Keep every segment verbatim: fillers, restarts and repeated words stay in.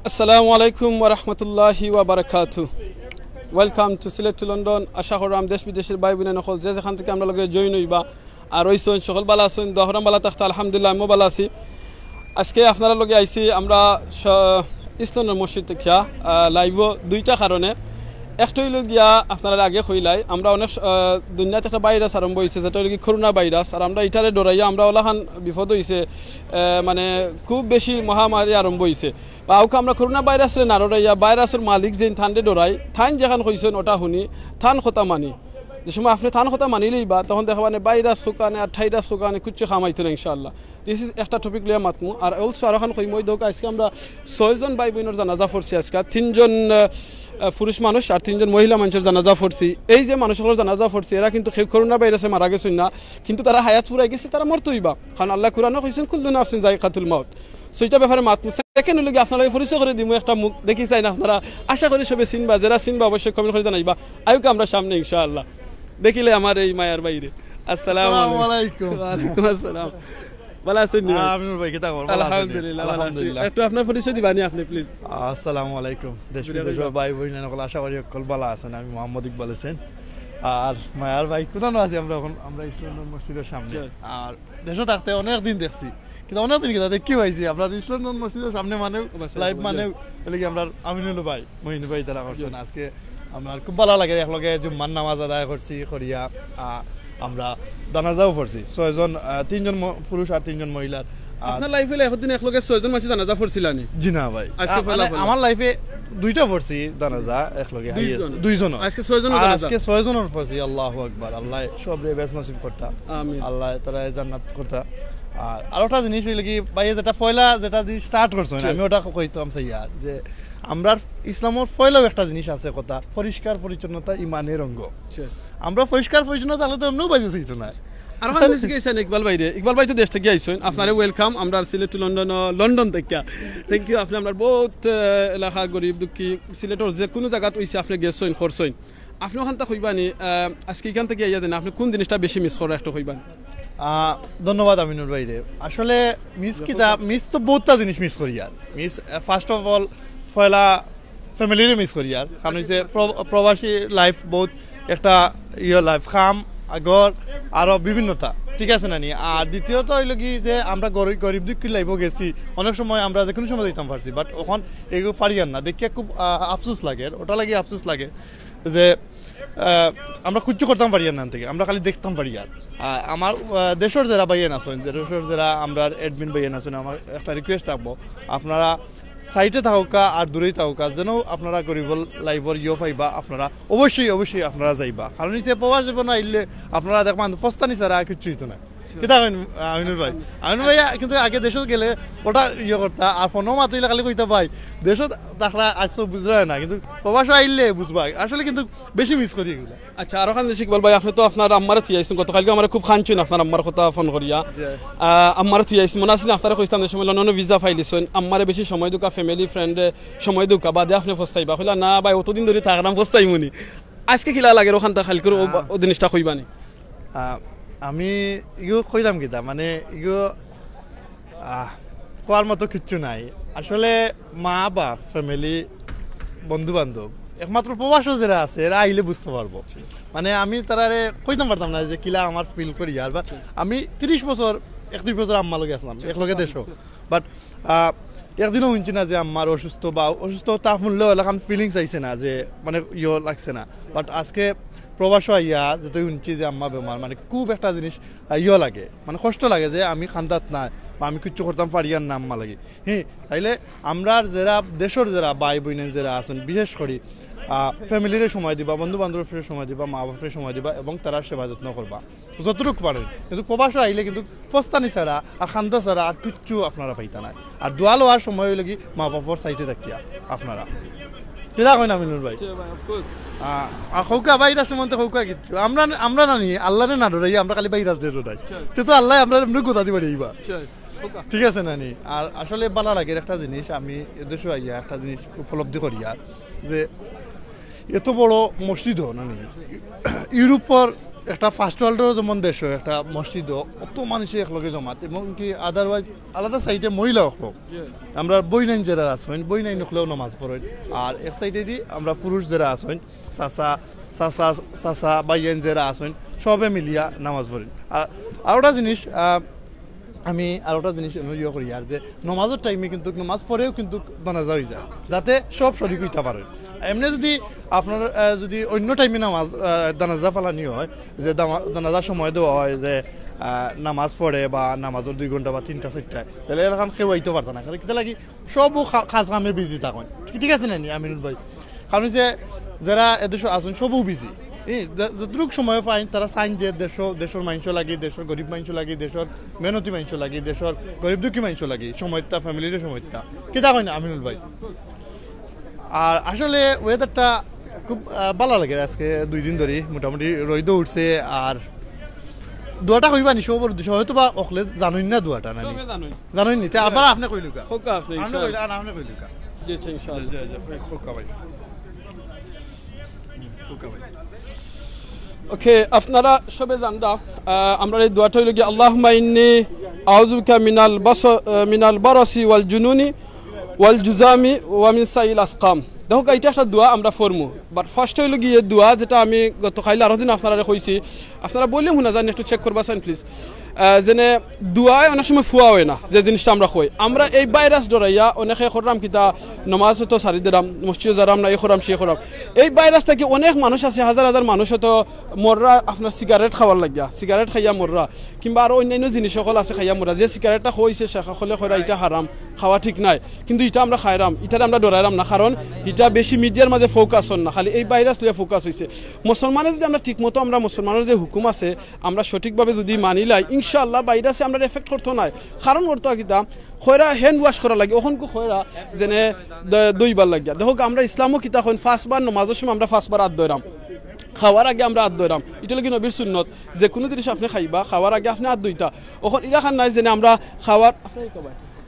আসসালামু আলাইকুম ওয়া রাহমাতুল্লাহি ওয়া বারাকাতু। Welcome to Sylhet to London. আশা করলাম দেশ বিদেশের ভাই বোন অকল যে যেখান থাকি আমরার লগে জয়েন অইবা আর অইছইন, সকল ভালা আছইন, দোয়া করলাম ভালা থাকতা। আলহামদুলিল্লাহ, আমিও ভালা আছি। আজকে আপনারার লগে আইছি আমরা স-, ইস্ট লন্ডন মসজিদ থাকি, আহ, লাইভও দুইটা কারণে। একটা অইলো গিয়া আপনারারে আগে কইলাই, আমরা অনেক স-, আহ, দুনিয়াত একটা ভাইরাস আরম্ভ অইছে, যেটা অইলো কি করোনা ভাইরাস। আর আমরা ইটারে ডরাইয়া আমরা অলাখান বিপদ অইছে, আহ, মানে খুব বেশি মহামারী আরম্ভ অইছে। বা আউকা আমরা করোনা ভাইরাসরে না ডরাইয়া ভাইরাসর মালিক যেইন তানরে ডরাই, তাইন যেখান কইছইন ওটা হুনি, তান কথা মানি। যে সময় আপনে তান কথা মানিলাইবা, তখন দেখবা নে ভাইরাস কুকানে আর থাইরাস কুকানে কিচ্ছু কামাইতো না ইনশাআল্লাহ। This is একটা টপিক লইয়া মাতমু। আর also আরোখান কইমু, ওই দেখউক্কা, আজকে আমরা ছয়জন ভাই বোনর জানাজা পড়ছি। আজকে তিনজন, আহ, আহ, পুরুষ মানুষ আর তিনজন মহিলা মানুষর জানাজা পড়ছি। এই যে মানুষ অকলর জানাজা পড়ছি, এরা কিন্তু কেউ করোনা ভাইরাসে মারা গেছইন না, কিন্তু তারা হায়াত ফুরাই গেছে, তারা মরতে অইবা। কারণ আল্লাহ কোরআনো কইছইন, "কুল্লু নাফসিন যায়িকাতুল মাউত।" So এটা ব্যাপারে মাতমু। Second অইলো গিয়া আপনার লগে পরিচয় করি দিমু একটা মুখ, দেখি চাই না আপনারা, আশা করি সবে চিনবা, যেরা চিনবা অবশ্যই কমেন্ট করি জানাইবা। আউকা আমরা সামনে ইনশাআল্লাহ। দেখিলে আমার এই মায়ার ভাইরে। আসসালামু আসসালামু আলাইকুম। আলাইকুম। ওয়ালাইকুম আসসালাম। ভালা আছইন নি ভাই? আমিনুর ভাই, কিতা খবর? ভালা আছইন নি? আলহামদুলিল্লাহ, ভালা আছি। আলহামদুলিল্লাহ। একটু আপনার পরিচয় দিবা নি আপনে, প্লিজ? আসসালামু আলাইকুম। দেশ বিদেশর ভাই বোন অকল, আশা করি অকল ভালা আছইন। আমি মোহাম্মদ ইকবাল হোসেন। আর মায়ার ভাই, কোথানো আছি আমরা অখন? আমরা ইস্ট লন্ডন মসজিদর সামনে। আর দেশো থাকতে অনেক দিন দেখছি, কিন্তু অনেক দিন কিতা দেখি পাইছি আপনার ইস্ট লন্ডন মসজিদর সামনে মানেউ, লাইভ মানেউ। অইলে কি আমরার আমিনুল ভাই, মহিন ভাই তারা করছইন। আজকে আমরার খুব ভালা লাগে, একলগে জুম্মার নামাজ আদায় করছি, করিয়া, আহ, আমরা জানাজাও পড়ছি। ছয়জন, আহ, তিনজন ম-, পুরুষ আর তিনজন মহিলার। আর আপনার লাইফে একদিন একলগে ছয়জন মানষি জানাজা পড়ছিলা নি? জি না ভাই। আজকে আ-, পয়লা মানে পয়লা। আমার লাইফে দুইটা পড়ছি জানাজা একলগে, দুইজন। Highest, দুইজন। আজকে ছয়জন আর জানাজা। আজকে ছয়জনর পড়ছি, আল্লাহু আকবার। আল্লাহ সবরে বেহেস্ত নসিব করতা। আমিন। আল্লাহ তারা জান্নাত করতা। আর আরোটা জিনিস অইলো কি, ভাই, যেটা পয়লা যেটা দিয়ে স্টার্ট করছইন, আমি ওটা কইতাম চাইয়ার যে আমরার ইসলামর পয়লাউ একটা জিনিস আছে কথা, পরিষ্কার পরিচ্ছন্নতা ইমানের অঙ্গ। আমরা পরিষ্কার পরিচ্ছন্ন থাকলে তো এমনেউ বাইরে যাইতো না। আর ওখানে জিজ্ঞেস করেন ইকবাল ভাইরে, ইকবাল ভাই তো দেশ থাকি আইছইন, আপনারে ওয়েলকাম। আমরা Sylhet to London, ah, London থাকি। Thank you. আপনে আমরার বউত, আহ, এলাকা গরিব দুঃখী সিলেটর যে কুনু জাগাত অইছে আপনে গেছইন, করছইন। আপনে ওখানতা কইবা নি, আহ, আজকে ইখান থাকি আইয়া দেন, আপনে কুন জিনিসটা বেশি মিস কররা একটু কইবা নি? আহ, ধন্যবাদ আমিনুর ভাইরে। আসলে মিস কিতা, মিস তো বউততা জিনিস মিস করিয়ার। মিস, আহ, first of all, পয়লা ফ্যামিলিরে মিস করিয়ার। কারণ অইছে প্র-, প্রবাসী লাইফ বউত একটা ইয়ে লাইফ, কাম, ঘর, আরো বিভিন্নতা, ঠিক আছে না নি? আর দ্বিতীয়ত অইলো কি যে আমরা গরি-, গরিব দুঃখী লাইফও গেছি, অনেক সময় আমরা যে কুনু সময় যাইতাম পারছি, but অখন এগু পারিয়ার না, দেখিয়া খুব, আহ, আফসোস লাগে, ওটা লাগি আফসোস লাগে যে, আহ, আমরা কিচ্ছু করতাম পারিয়ার না থাকি, আমরা খালি দেখতাম পারিয়ার। আহ, আমার, আহ, দেশর যেরা ভাইয়াইন আছইন, দেশর যেরা আমরার অ্যাডমিন ভাইয়াইন আছইন, আমার একটা রিকোয়েস্ট থাকবো, আপনারা সাইডে থাকউক্কা আর দূরেই থাকউক্কা, যেন আপনারা গরিবর লাইফর ইয়ে পাইবা, আপনারা অবশ্যই, অবশ্যই আপনারা যাইবা। কারণ অইছে প্রবাস জীবন আইলে আপনারা দেখবা ফস্তানি ছাড়া আর কিচ্ছু অইতো না। কিতা কইন, আহ, আমিনুর ভাই? আমিনুর ভাই কিন্তু আগে দেশো গেলে ওটা ইয়ে করতা, আর ফোনো মাতিলে খালি কইতা, "ভাই, দেশো থাকরা আইছো বুঝরা না, কিন্তু প্রবাসো আইলে বুঝবা।" আসলে কিন্তু বেশি মিস করি এগুলা। আচ্ছা, আরোখান জিনিস ইকবাল ভাই, আপনে তো আপনার আম্মারে থুইয়া আইছইন, গতকালকে আমারে খুব কানছইন আপনার আম্মার কথা ফোন করিয়া। আহ, আম্মারে থুইয়া আইছইন, মনো আছে নি আপনারে কইছলাম যে সময় লন্ডনো ভিসা ফাইলিছইন, আম্মারে বেশি সময় দেউক্কা, ফ্যামিলি, ফ্রেন্ডে সময় দেউক্কা, বাদে আপনে ফস্তাইবা। কইলা, "না ভাই, অতদিন ধরি থাকরাম, ফস্তাইমু নি।" আজকে কিলা লাগের ওখানতা কালকের ও বা-, ও জিনিসটা কইবা নি? আহ, আমি ইগু কইলাম কিতা, মানে, ইগু, আহ, কওয়ার মতো কিচ্ছু নাই। আসলে মা বাপ, ফ্যামিলি, বন্ধু বান্ধব, একমাত্র প্রবাসো যেরা আছে, এরা আইলে বুঝতা পারবো। মানে, আমি তারারে কইতাম পারতাম না যে কিলা আমার ফিল করিয়ার, but আমি তিরিশ বছর, একত্রিশ বছর আম্মার লগে আছলাম, একলগে দেশো। But, আহ, একদিনও হুনছি না যে আম্মার অসুস্থ বা অসুস্থ তা হুনলেও এলাখান ফিলিংস আইছে না যে, মানে, ইয়ো লাগছে না। But আজকে প্রবাসো আইয়া যেটা হুনছি যে আম্মা বেমার, মানে, খুব একটা জিনিস, আহ, ইয়ো লাগে, মানে, কষ্ট লাগে যে আমি কান্দাত নাই বা আমি কিচ্ছু করতাম পারিয়ার না আম্মা লাগি। হ্যাঁ, তাইলে আমরার যেরা দেশর যেরা ভাই বইনে যেরা আছইন, বিশেষ করি, আহ, ফ্যামিলিরে সময় দিবা, বন্ধু বান্ধবরে সময় দিবা, মা বাপরে সময় দিবা এবং তারার সেবা যত্ন করবা যতটুক পারেন। কিন্তু প্রবাসো আইলে কিন্তু ফস্তানি ছাড়া আর কান্দা ছাড়া আর কিচ্ছু আপনারা পাইতা নায়। আর দোয়া লওয়ার সময় অইলো কি মা বাপর সাইডে থাকিয়া আপনারা। কিতা কইন আমিনুর ভাই? আহ, আর কউক্কা ভাইরাস সম্বন্ধে কউক্কা কিচ্ছু। আমরা, আমরা না নি, আল্লারে না ডরাই, আমরা খালি ভাইরাসরে ডরাই। তে তো আল্লায় আমরারে এমনে কথা দিবা রে ইবা। ঠিক আছে না নি? আর আসলে ভালা লাগের একটা জিনিস, আমি এদেশো আইয়া একটা জিনিস উপলব্ধি করিয়ার যে এত বড় মসজিদও না নি, ইউরোপর একটা ফার্স্ট ওয়ার্ল্ডর যেমন দেশ হয়, একটা মসজিদও অত মানুষে একলগে জমাত, এবং কি আদারওয়াইজ আলাদা সাইডে মহিলা অকল। আমরা বইনাইন যারা আছইন, বইনাইন অকলেও নামাজ পড়ইন। আর এক সাইডেদি আমরা পুরুষ যারা আছইন, চাচা, চাচা, চাচা, ভাইয়াইন যারা আছইন, সবে মিলিয়া নামাজ পড়ইন। আর আরোটা জিনিস, আহ, আমি আরোটা জিনিস এনে ইয়ে করি, আর যে নামাজর টাইমে কিন্তু নামাজ পড়েও কিন্তু জানাজা হয়ে যায়, যাতে সব শরিক হইতে পারে। এমনি যদি আপনার, আহ, যদি অন্য টাইমে নামাজ, আহ, জানাজা ফালানি হয়, যে দামা-, জানাজার সময় দেওয়া হয় যে, আহ, নামাজ পড়ে বা নামাজর দুই ঘন্টা বা তিনটা চারটায়, তাহলে এরকম কেউ আইতে পারতো না। কারণ কিতা লাগি? সব ও খা-, কাজ কামে বিজি থাকইন। ঠিক, ঠিক আছে না নি, আমিনুল ভাই? কারণ যে যারা এদেশে আছইন, সবও বিজি। এই যে-, যতটুক সময় পাইন, তারা চাইন যে দেশ, দেশর মানুষ লাগি, দেশর গরিব মানুষ লাগি, দেশর মেহনতি মানুষ লাগি, দেশর গরিব দুঃখী মানুষ লাগি, সময়টা, ফ্যামিলির সময়টা। কিতা কইন আমিনুল ভাই? আর আসলে ওয়েদারটা খুব, আহ, ভালা লাগে আজকে দুই দিন ধরি, মোটামুটি রইদও উঠছে। আর দোয়াটা কইবা নি, সবর উদ্দেশ্যে, হয়তো বা অকলে জানইন না দোয়াটা, না নি? সবে জানইন। জানইন নি? তে আবার আপনি কইলুকা। হোক আপনি, আপনি ইনশাআল্লাহ। কইলা, আর আপনি কইলুকা। জি, আচ্ছা, ইনশাআল্লাহ। জি, জি, জি, হোক ভাই। হোক ভাই। ওকে, আপনারা সবে জানরা, আহ, আমরা এই দোয়াটা হইল কি, "আল্লাহুম্মা ইন্নি আউযুবিকা মিনাল বাস-, আহ, মিনাল বারাসি ওয়াল জুনুনি ওয়াল জুজামি ওয়া মিন সাইল আসকাম।" দেখো, এটা একটা দোয়া আমরা পড়মু। But ফার্স্ট হইল গিয়ে দোয়া, যেটা আমি গত কাইল আরো দিন আপনারা কইছি, আপনারা বললে হুনা জানি, একটু চেক করবা চাইন প্লিজ। আহ, যেনে দোয়ায় অনেক সময় ফুয়া হয় না, যে জিনিসটা আমরা কই। আমরা এই ভাইরাস ডরাইয়া অনেকে করলাম কিতা, নমাজ তো সারি দিলাম, মসজিদে যারাম না, এই করাম, সে করাম। এই ভাইরাস থাকি অনেক মানুষ আছে, হাজার হাজার মানুষ হয়তো মররা আপনার সিগারেট খাওয়ার লাগিয়া, সিগারেট খাইয়া মররা, কিংবা আরো অন্যান্য জিনিস সকল আছে খাইয়া মররা। যে সিগারেটটা খাওয়াইছে, সে সকলে কইরা এটা হারাম, খাওয়া ঠিক নাই, কিন্তু এটা আমরা খাইরাম, এটারে আমরা ডরাইরাম না, কারণ এটা বেশি মিডিয়ার মাঝে ফোকাস হন না, খালি এই ভাইরাস লইয়া ফোকাস হইছে। মুসলমানে যদি আমরা ঠিক মতো আমরা মুসলমানের যে হুকুম আছে, আমরা সঠিকভাবে যদি মানি লাই, ইনশাআল্লাহ ভাইরাসে আমরা এফেক্ট করতো নাই। কারণ করতো কিতা, কইরা হ্যান্ড ওয়াশ করা লাগে, ওখানকু কইরা যেনে দ-, দুইবার লাগিয়া। দেখো, আমরা ইসলামও কিতা কইন, পাঁচবার নমাজর সময় আমরা পাঁচবার আত ধইরাম, খাওয়ার আগে আমরা আত ধইরাম, এটা লাগি নবীর সুন্নত। যে কোনো জিনিস আপনি খাইবা, খাওয়ার আগে আপনি আত ধইতা। ওখান ইলাখান নাই যেনে আমরা খাওয়ার,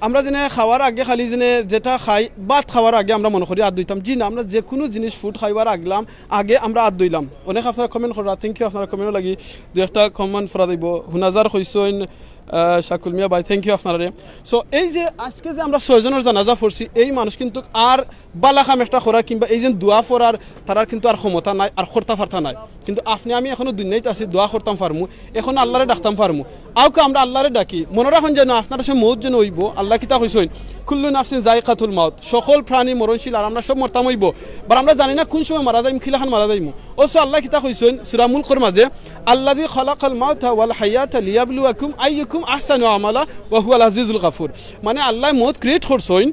আমরা যেনে খাওয়ার আগে খালি যেনে যেটা খাই, ভাত খাওয়ার আগে আমরা মনে করি আত ধইতাম। জি না, আমরা যে কোনো জিনিস ফুড খাইবার আগলাম, আগে আমরা আত ধইলাম। অনেক আপনারা কমেন্ট কররা, থ্যাংক ইউ আপনারা কমেন্টও লাগি। দুই একটা কমেন্ট ফরা দিব। হুনাজার কইছইন, আহ, শাকুল মিয়া ভাই, থ্যাংক ইউ আপনারারে। সো এই যে আজকে যে আমরা ছয়জনের জানাজা পড়ছি, এই মানুষ কিন্তু আর বালা কাম একটা করার কিংবা এই যে দোয়া পড়ার, তারার কিন্তু আর ক্ষমতা নাই, আর করতা পারতা নাই। কিন্তু আপনি আমি এখনো দুনিয়াত আছি, দোয়া করতাম পারমু, এখন আল্লাহরে ডাকতাম পারমু। আউকা আমরা আল্লাহরে ডাকি, মনে রাখুন যেন আপনার সে মৌত যেন হইব। আল্লাহ কিতা কইছইন, "কুল্লু নাফসিন যায়িকাতুল মাউত", সকল প্রাণী মরণশীল, আর আমরা সব মরতাম হইব। বাট আমরা জানি না কোন সময় মারা যাইমু, কিলাখান মারা যাইমু। অবশ্য আল্লাহ কিতা কইছইন সূরা মুলকর মাঝে, "আল্লাযী খালাকাল মাউতা ওয়াল হায়াতা লিয়াবলুয়াকুম আইয়ুকুম আহসানু আমালা ওয়া হুয়াল আজিজুল গাফুর।" মানে আল্লাহ মৌত ক্রিয়েট করছইন,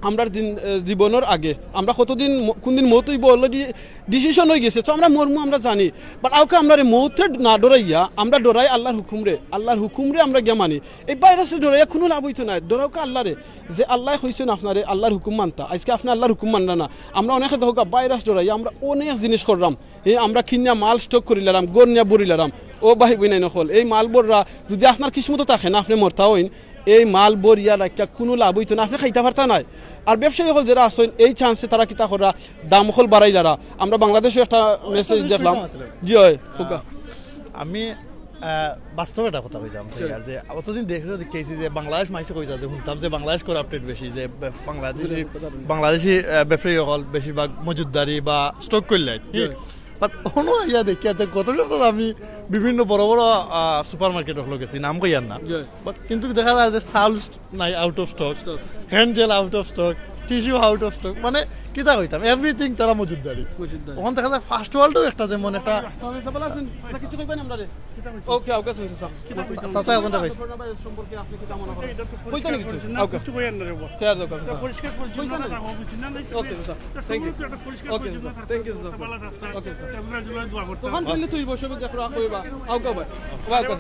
আমরার দিন, এ, জীবনর আগে আমরা কতদিন ম-, কোন দিন মৌত হইব already ডিসিশন হয়ে গেছে। তো আমরা মরমু, আমরা জানি। বাট আউকা আমরা রে মৌতরে না ডরাইয়া, আমরা ডরাই আল্লাহর হুকুমরে, আল্লাহর হুকুমরে আমরা গিয়া মানি। এই ভাইরাসে ডরাইয়া কোনো লাভ হইতো না। ডরাউকা আল্লাহরে, যে আল্লাহ কইছেন আপনারে আল্লাহর হুকুম মানতা। আজকে আপনি আল্লাহর হুকুম মানরা না। আমরা অনেকে দেখো ভাইরাস ডরাইয়া আমরা অনেক জিনিস করলাম। এই আমরা কিনিয়া মাল স্টক করিলাম, ঘর নিয়া ভরিলাম। ও ভাই বইন নকল, এই মাল ভররা যদি আপনার কিসমতো থাকে না, আপনি মরতা হইন, এই মাল ভরিয়া রাখিয়া কোনো লাভ হইতো না, আপনি খাইতা পারতা নাই। আর ব্যবসায়ী সকল যারা আছেন, এই চান্সে তারা কিতা করা, দাম সকল বাড়াইলারা। আমরা বাংলাদেশে একটা মেসেজ দেখলাম। জি হয়, খোকা। আমি, আহ, বাস্তব একটা কথা কইতাম চাই, আর যে অতদিন দেখে দেখেছি যে বাংলাদেশ মানুষে কইতা যে শুনতাম যে বাংলাদেশ করাপ্টেড বেশি, যে বে-, বাংলাদেশি, বাংলাদেশি, আহ, ব্যবসায়ী সকল বেশিরভাগ মজুদদারি বা স্টক করলে। জি। বাট অনো আইয়া দেখি, এতে গত সপ্তাহে আমি বিভিন্ন বড় বড়, আহ, সুপার মার্কেট সকল গেছি, নাম কইয়ার না। জি। বাট কিন্তু দেখা যায় যে চাউল নাই, out of stock, stock. Hand gel out of stock, tissue out of stock, মানে কিতা কইতাম, এভরিথিং তারা মজুদদারি। মজুদদারি। ওখান দেখা যায় ফার্স্ট ওয়ার্ল্ডও একটা যেমন একটা তবে তো ভালো আছেন? তা কিছু কইবেন আমরা রে? ওকে, ওকে, আছেন, স্যার। চাচা, একজনটা পাইছি। করোনা ভাইরাস সম্পর্কে আপনি কিতা মনে করেন? এটা তো কইতা পরিষ্কার নাকি কিছু? পরিচ্ছন্ন, ওকে। কিছু কইয়ার না রে বাবা। ঠিক আছে, ওকে, স্যার। এটা পরিষ্কার পরিচ্ছন্ন কইতা নাকি? থাকা উচিত না, না, ওকে, স্যার। এটা থ্যাংক ইউ। সমস্ত একটা পরিষ্কার ওকে, পরিচ্ছন্ন স্যার। থাকা থ্যাংক ইউ, উচিত। স্যার। ওকে, স্যার। তখন ফেলে তুই বসে দেখো, রাখো এবার। ওকে, ভাই। ওকে, স্যার।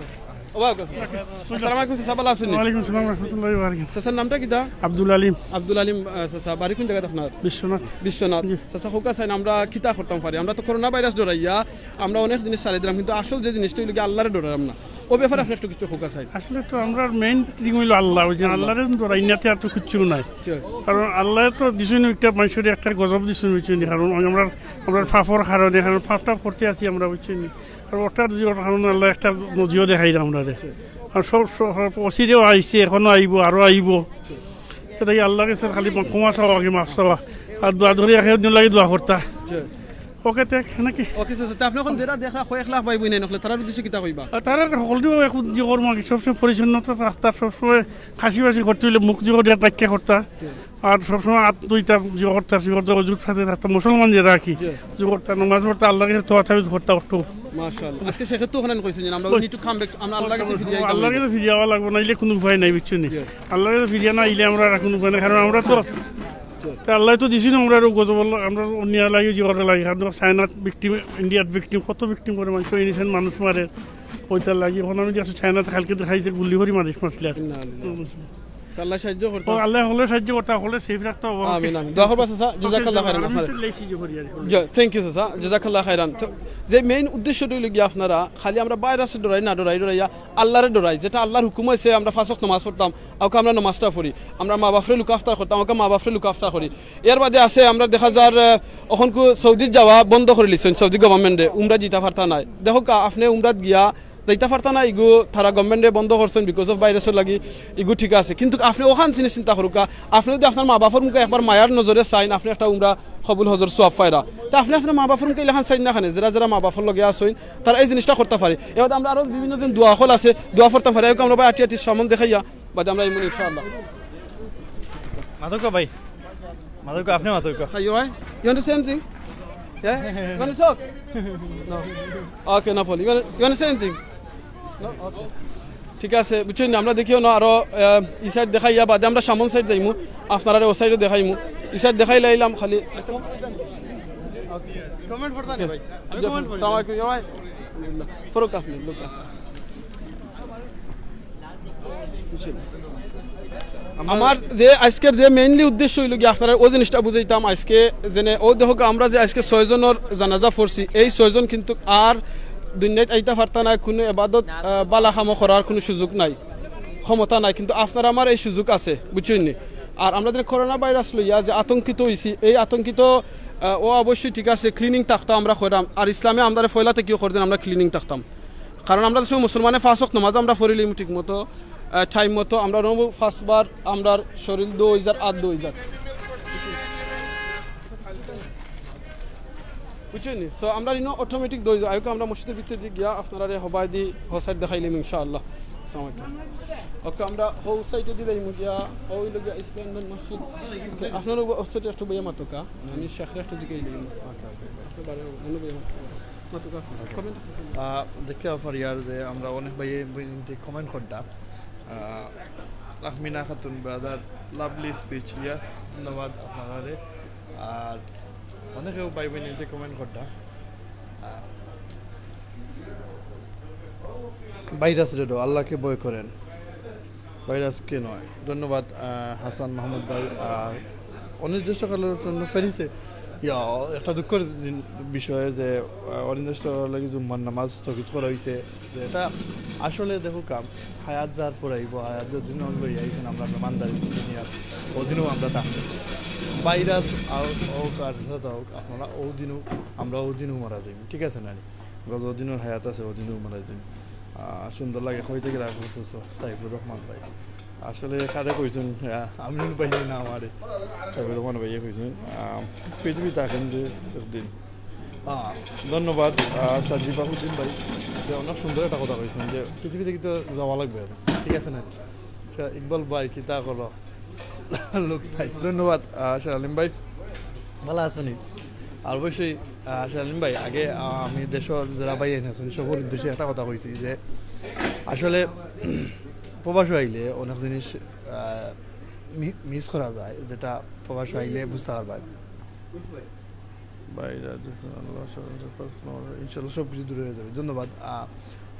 ওকে, স্যার। আসসালামু আলাইকুম, চাচা, ভালো আছেন নি? ওয়ালাইকুম আসসালাম রহমতুল্লাহি ওয়া বারাকাতুহু। চাচার নামটা কিতা? আব্দুল আলিম। আব্দুল আলিম, আহ, চাচা, বাড়ি কোন জায়গাত আপনার? বিশ্বনাথ। বিশ্বনাথ। জি। চাচা, হোক আছে, আমরা কিতা করতাম পারি? আমরা তো করোনা ভাইরাস ডরাইয়া, আমরা অনেক জিনিস ছাড়ি দিলাম, কিন্তু আসল যে জিনিসটা হইল কি আল্লাহরে ডরাইলাম না। ও ব্যাপারে আপনি একটু কিছু কউক্কা চাই। আসলে তো আমরার মেইন থিং অইলো আল্লাহ, ওই যে আল্লাহরে ডরাই না, তে আর তো কিচ্ছু নাই। কারণ আল্লাহ তো দিছইন একটা মানুষরে একটা গজব দিছইন, বুঝছইন নি? কারণ আমরা, আমরার পাপর কারণে, কারণ পাপ টাপ করতে আছি আমরা, বুঝছইন নি? কারণ ওটার যে ওটার কারণে আল্লাহ একটা নজিও দেখাইরা আমরারে। আর সব, সব, সব অচিরেও আইছে, এখনো আইবো, আরো আইবো। তো তাই আল্লাহর কাছে খালি ক্ষমা চাওয়া, আগে মাফ চাওয়া, আর দোয়া ধরে একে অন্যর লাগি দোয়া করতা। ওকে, তে নাকি? ওকে, স্যার, তে আপনি এখন যেরা দেখরা কয়েক লাখ ভাই বইন আইন অকলে, তারার উদ্দেশ্যে কিতা কইবা? আর তারার হকলদিও এখন যে কর্ম আগে সবসময় পরিচ্ছন্নতা রাখতা, সবসময় খাসি বাসি করতে অইলে মুখ যে করিয়া রক্ষা করতা, আর সবসময় আত ধুইতা, যে করতা, সে করতা, অজুর সাথে থাকতা, মুসলমান যেরা আর কি, যে করতা, নামাজ পড়তা, আল্লাহর কাছে তওবা তাওয়াজ করতা, অট্টু। মাশাআল্লাহ। আজকে শেখে তো ওখানে কইছেন যে আমরা ওই need to come back, আমরা আল্লাহর কাছে ফিরিয়া আইতাম। আল্লাহর কাছে ফিরিয়া আওয়া লাগবো, নাইলে কোনো উপায় নাই, বুঝছো নি? আল্লাহর কাছে ফিরিয়া না আইলে আমরা আর কোনো উপায় নাই, কারণ আমরা তো, তে আল্লাহ তো দিছি না, আমরা আরো গজব, আমরা অন্যায় লাগি, যে করা লাগে, কারণ চায়নাত ভিকটিম, ইন্ডিয়াত ভিকটিম, কত ভিকটিম করে মানুষ, ইনোসেন্ট মানুষ মারে, ওইটার লাগি। এখন আমি দেখছি চায়নাত কালকে দেখাইছে গুলি করি মানুষ মারছিল আর। ইন্না লিল্লাহি। তে আল্লাহ সাহায্য করতা। ও আল্লাহ হকলরে সাহায্য করতা, হকলরে সেফ রাখতা। আমিন, আমিন। দোয়া করবা চাচা, জাযাকাল্লাহ খাইরান। আপনার লেসি যে করি আর কি। জি, thank you চাচা, জাযাকাল্লাহ খাইরান। তো যে মেইন উদ্দেশ্যটা অইলো গিয়া আপনারা খালি আমরা ভাইরাসরে ডরাই না, ডরাই, ডরাইয়া আল্লাহরে ডরাই, যেটা আল্লাহর হুকুম অইছে আমরা পাঁচ ওয়াক্ত নামাজ পড়তাম, অউকে আমরা নামাজটা পড়ি, আমরা মা বাপরে look after করতাম, অউকে মা বাপরে look after করি। এর বাদে আছে আমরা দেখা যার, আহ, অখনকু সৌদিত যাওয়া বন্ধ করিলিছইন সৌদি গভর্নমেন্টে, উমরা যিতা পারতা নায়। দেখউক্কা, আপনে উমরাত গিয়া যাইতা পারতা না, ইগু তারা গভর্নমেন্টে বন্ধ করছইন because of ভাইরাসর লাগি, ইগু ঠিক আছে। কিন্তু আপনে অখান চিনি চিন্তা করউক্কা, আপনে যদি আপনার মা বাপর মুখে একবার মায়ার নজরে চাইন, আপনে একটা উমরা কবুল হজর সওয়াব পাইরা। তে আপনে আপনার মা বাপর মুখে ইলাখান চাইন না কেনে, যেরা যেরা মা বাপর লগে আছইন, তারা এই জিনিসটা করতা পারে। এবার আমরা আরো বিভিন্ন দিন দোয়া হকল আছে, দোয়া পড়তাম পারি। এরকম আমরা ভাই আটি আটি সামান দেখাইয়া বাদে আমরা ইমন ইনশাআল্লাহ। মাতউক্কা ভাই, মাতউক্কা, আপনে মাতউক্কা। Hi, you alright? You want to say anything? Yeah? You want to talk? No. Okay, no problem. You want, you want to say anything? No? Okay. ঠিক আছে, বুঝছইন নি, আমরা দেখিও না আরো, আহ, ই সাইড দেখাইয়া বাদে আমরা সামন সাইড যাইমু, আপনারারে ও সাইডও দেখাইমু। ই সাইড দেখাইলে আইলাম খালি। Comment করতা না ভাই। আমি comment করি। আসসালামু আলাইকুম, you alright? আলহামদুলিল্লাহ। ফরক আপনি, look up। বুঝছইন? আমার যে আজকের যে mainly উদ্দেশ্য অইলো গিয়া আপনারারে ও জিনিসটা বুঝাইতাম, আজকে যেনে ও দেখউক্কা আমরা যে আজকে ছয়জনর জানাজা পড়ছি, এই ছয়জন কিন্তু আর দুনিয়াত আইতা পারতা নায়, কুনু এবাদত, আহ, বালা কামও করার কুনু সুযোগ নাই, ক্ষমতা নাই, কিন্তু আপনার আমার এই সুযোগ আছে, বুঝছইন নি? আর আমরা যে করোনা ভাইরাস লইয়া যে আতঙ্কিত অইছি, এই আতঙ্কিত, আহ, ও অবশ্যই ঠিক আছে, cleaning থাকতাম আমরা কইরাম, আর ইসলামে আমরারে পয়লা থাকিও করি দিন আমরা cleaning থাকতাম। কারণ আমরা যে সময় মুসলমানে পাঁচ ওয়াক্ত নামাজ আমরা পড়িলিমু ঠিক মতো, আহ, টাইম মতো, আমরা নবু পাঁচবার আমরার শরীর ধোয়া অইযার, আত ধোয়া অইযার। বুঝছইন নি? So আমরা ইনো automatic ধোয়া অইযার। আইউক্কা আমরা মসজিদর ভিতরে দি গিয়া আপনারারে হবায়দি হ সাইড দেখাইলিমু ইনশাআল্লাহ। আসসালামু আলাইকুম। ওকে, আমরা হউ সাইডে দি যাইমু গিয়া, হউ অইলো গিয়া ইসলাম মসজিদ। আপনার ও সাইডে একটু বইয়া মাতউক্কা। আমি শেখরে একটু জিকাইলিমু। আপনার বারে অন্য বইয়া মাতউক্কা। আহ, দেখিয়া পারিয়ার যে আমরা অনেক ভাইয়ে বইনতে comment কররা। আহ, আহমিনা খাতুন brother, lovely speech, ইয়া, ধন্যবাদ আপনারারে। আর অনেকেও ভাই বইনতে comment কররা। আহ, ভাইরাসরে ডরাইয়া আল্লাহকে ভয় করেন। ভাইরাসকে নয়। ধন্যবাদ, আহ, হাসান মাহমুদ ভাই। আহ, অনির্দিষ্টকালের জন্য প্যারিসে, ইয়া, একটা দুঃখর দিন, বিষয় যে, আহ, অনির্দিষ্টকালের লাগি জুম্মার নামাজ স্থগিত করা অইছে। যে এটা আসলে দেখউক্কা, হায়াত যার ফুরাইবো, হায়াত যতদিন লইয়া আইছইন আমরা মেহমানদারি দুনিয়ার, অউ দিনও আমরা থাকমু। ভাইরাস আও-, অউক আর যেতা অউক, আপনারা অউ দিনও, আমরা অউ দিনও মারা যাইমু, ঠিক আছে না নি? আমরা যতদিনর হায়াত আছে, অতদিনও মারা যাইমু। আহ, সুন্দর লাগে, কইতে গেলে এখন তো স-, সাইফুর রহমান ভাই। আসলে কারে কইছইন, আহ, আমিনুল ভাই না আমারে। সাইফুর রহমান ভাইয়ে কইছইন, আহ, পৃথিবীত থাকইন যে একদিন। আহ, ধন্যবাদ, আহ, সাজিব বাহুদ্দিন ভাই। যে অনেক সুন্দর একটা কথা কইছইন যে পৃথিবী থাকি তো যাওয়া লাগবো এখন। ঠিক আছে না? আচ্ছা, ইকবাল ভাই, কিতা করো? Look nice। ধন্যবাদ, আহ, শাহ আলিম ভাই। ভালা আছইন নি? আর অবশ্যই, আহ, শাহ আলিম ভাই, আগে, আহ, আমি দেশর যেরা ভাইয়াইন আছইন, সবর উদ্দেশ্যে একটা কথা কইছি যে আসলে প্রবাসো আইলে অনেক জিনিস, আহ, মি-, miss করা যায়, যেটা প্রবাসো আইলে বুঝতা পারবা। ভাই, রাজু, আল্লাহ, সব, ইনশাআল্লাহ সব কিছু দূর অইযাইবো। ধন্যবাদ। আহ,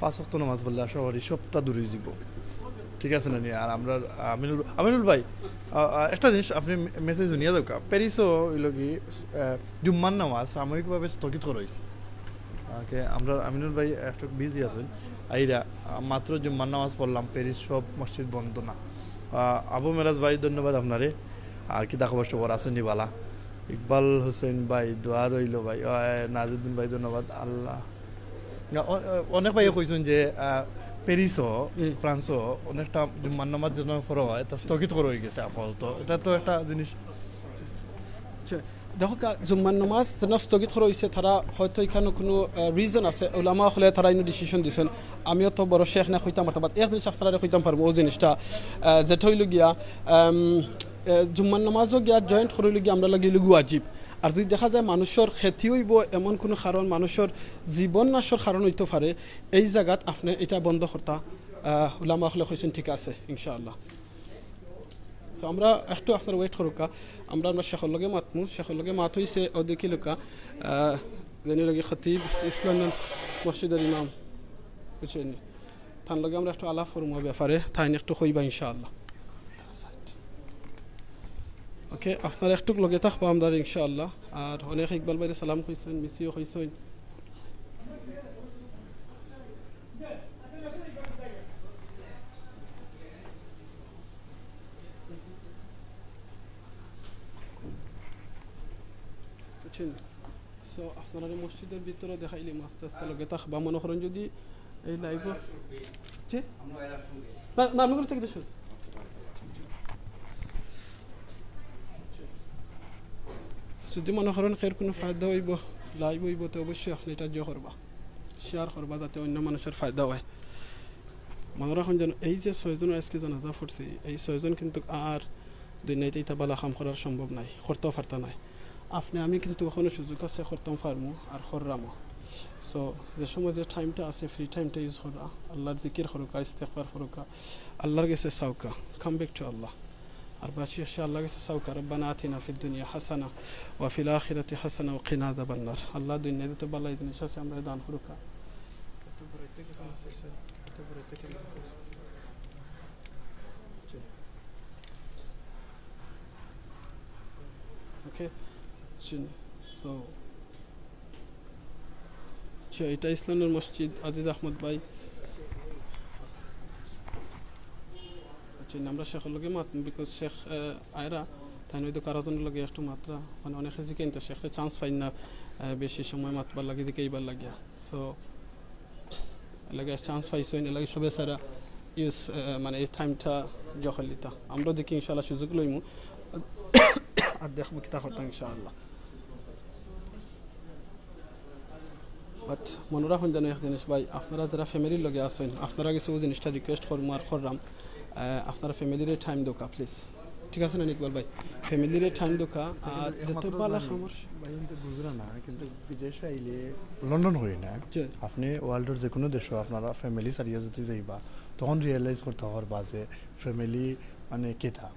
পাঁচ ওয়াক্ত নামাজ পড়লে আশা করি সবটা দূর অইযাইবো। ঠিক আছে না নি? আর আমরা, আহ, আমিনুল, আমিনুল ভাই, আহ, আহ, একটা জিনিস আপনি মে-, message হুনিয়া যাউক্কা। প্যারিসো অইলো কি, আহ, জুম্মার নামাজ সাময়িকভাবে স্থগিত করা অইছে। ওকে, আমরা আমিনুল ভাই একটু busy আছইন। আইরা, আহ, মাত্র জুম্মার নামাজ পড়লাম, প্যারিস সব মসজিদ বন্ধ না। আহ, আবু মেরাজ ভাই, ধন্যবাদ আপনারে। আর কিতা খবর সবর, আছইন নি বালা? ইকবাল হোসেন ভাই, দোয়া রইল ভাই। আহ, নাজিউদ্দিন ভাই, ধন্যবাদ। আল্লাহ, না, অ-, অ-, অনেক ভাইয়ে কইছইন যে, আহ, প্যারিসও, হুম। ফ্রান্সও অনেকটা জুম্মার নামাজ যেন পড়া হয়, তা স্থগিত করা হয়ে গেছে আপাতত। এটা তো একটা জিনিস। আচ্ছা, দেখো কা-, জুম্মার নামাজ যেন স্থগিত করা হইছে, তারা হয়তো এখানো কোনো, আহ, reason আছে, উলামা অকলে তারা ইনো decision দিছইন। আমিও তো বড় শেখ না, কইতাম পারতাম, but এক জিনিস আপনারারে কইতাম পারমু, ও জিনিসটা, আহ, যেটা হইল গিয়া, আম, আহ, জুম্মার নামাজও গিয়া join করা হইল গিয়া আমরার লাগি হইল গিয়া ওয়াজিব। আর যদি দেখা যায় মানুষর ক্ষতি হইব, এমন কোনো কারণ, মানুষর জীবন নাশর কারণ হইতে পারে, এই জায়গাত আপনি এটা বন্ধ করতা, আহ, উলামা অকলে কইছেন ঠিক আছে, ইনশাআল্লাহ। So আমরা একটু আপনারা wait করুকা, আমরা, আমরা শেখর লগে মাতমু, শেখর লগে মাত হইছে, ও দেখি লুকা, আহ, যেন লগে খতিব ইসলাম মসজিদর ইমাম, বুঝছেন নি? তান লগে আমরা একটু আলাপ করমু ব্যাপারে, তাইন একটু কইবা ইনশাআল্লাহ। OK, আপনারা একটু লগে থাকবা আমরার ইনশাআল্লাহ। আর অনেক ইকবাল ভাইরে সালাম কইছইন, মিসিও কইছইন। বুঝছেন? So, আপনারা এই মসজিদর ভিতরে দেখাইলাম আস্তে আস্তে লগে থাকবা। মনে করেন যদি এই live-ও, জি? না, না, আমি করে থাকি তো শুধু। যদি মনে করেন এর কোনো ফায়দা হইব, live হইব, তো অবশ্যই আপনি এটা ইয়ে করবা, share করবা, যাতে অন্য মানুষের ফায়দা হয়। মনে রাখুন যেন এই যে ছয়জন আজকে জানাজা পড়ছি, এই ছয়জন কিন্তু আর দুনিয়াতে ইতা বালা কাম করার সম্ভব নাই, করতেও পারতা নাই। আপনি আমি কিন্তু এখনো সুযোগ আছে, করতাম পারমু আর কররামও। So, যে সময় যে time-টা আছে, free time-টা use করা, আল্লাহর জিকির করুকা, ইস্তেগফার করুকা, আল্লাহর গেছে চাউকা, come back to Allah। আর বাসি আসে আল্লাহর গেছে চাউকা, ربنا آتنا في الدنيا حسنة وفي الآخرة حسنة وقنا عذاب النار। আল্লাহ দুনিয়াতে তো বালা জিনিস আছে, আমরারে দান করুকা। OK, so, so এটা ইসলামের মসজিদ আজিজ আহমদ ভাই। আচ্ছা, আমরা শেখর লগে মাত, because শেখ, আহ, আয়রা, তাইন হয়তো কারোর লগে একটু মাতরা, মানে অনেকে জিকাইন তো শেখরে chance পাইন না, আহ, বেশি সময় মাতবার লাগি, জিকাইবার লাগিয়া। So, এর লাগি chance পাইছইন, এর লাগি সবে সারা use, আহ, মানে এই time-টা জখল দিতা। আমরাও দেখি ইনশাআল্লাহ সুযোগ লইমু। আর দেখমু কিতা করতাম ইনশাআল্লাহ। But মনে রাখুন যেন এক জিনিস ভাই, আপনারা যারা family-র লগে আছইন, আপনারা গেছে ও জিনিসটা request করমু আর কররাম, আহ, আপনারা family-রে time দেউকা, please। ঠিক আছে না ইকবাল ভাই? Family-রে time দেউকা, আর একমাত্র যত বালা ভাই, খামর ভাই, কিন্তু বুঝরা না, কিন্তু বিদেশে আইলে লন্ডন করি না, জি। আপনি world-র যে কোনো দেশো আপনারা family ছাড়িয়া যদি যাইবা, তখন realize করতা পারবা যে family মানে কিতা।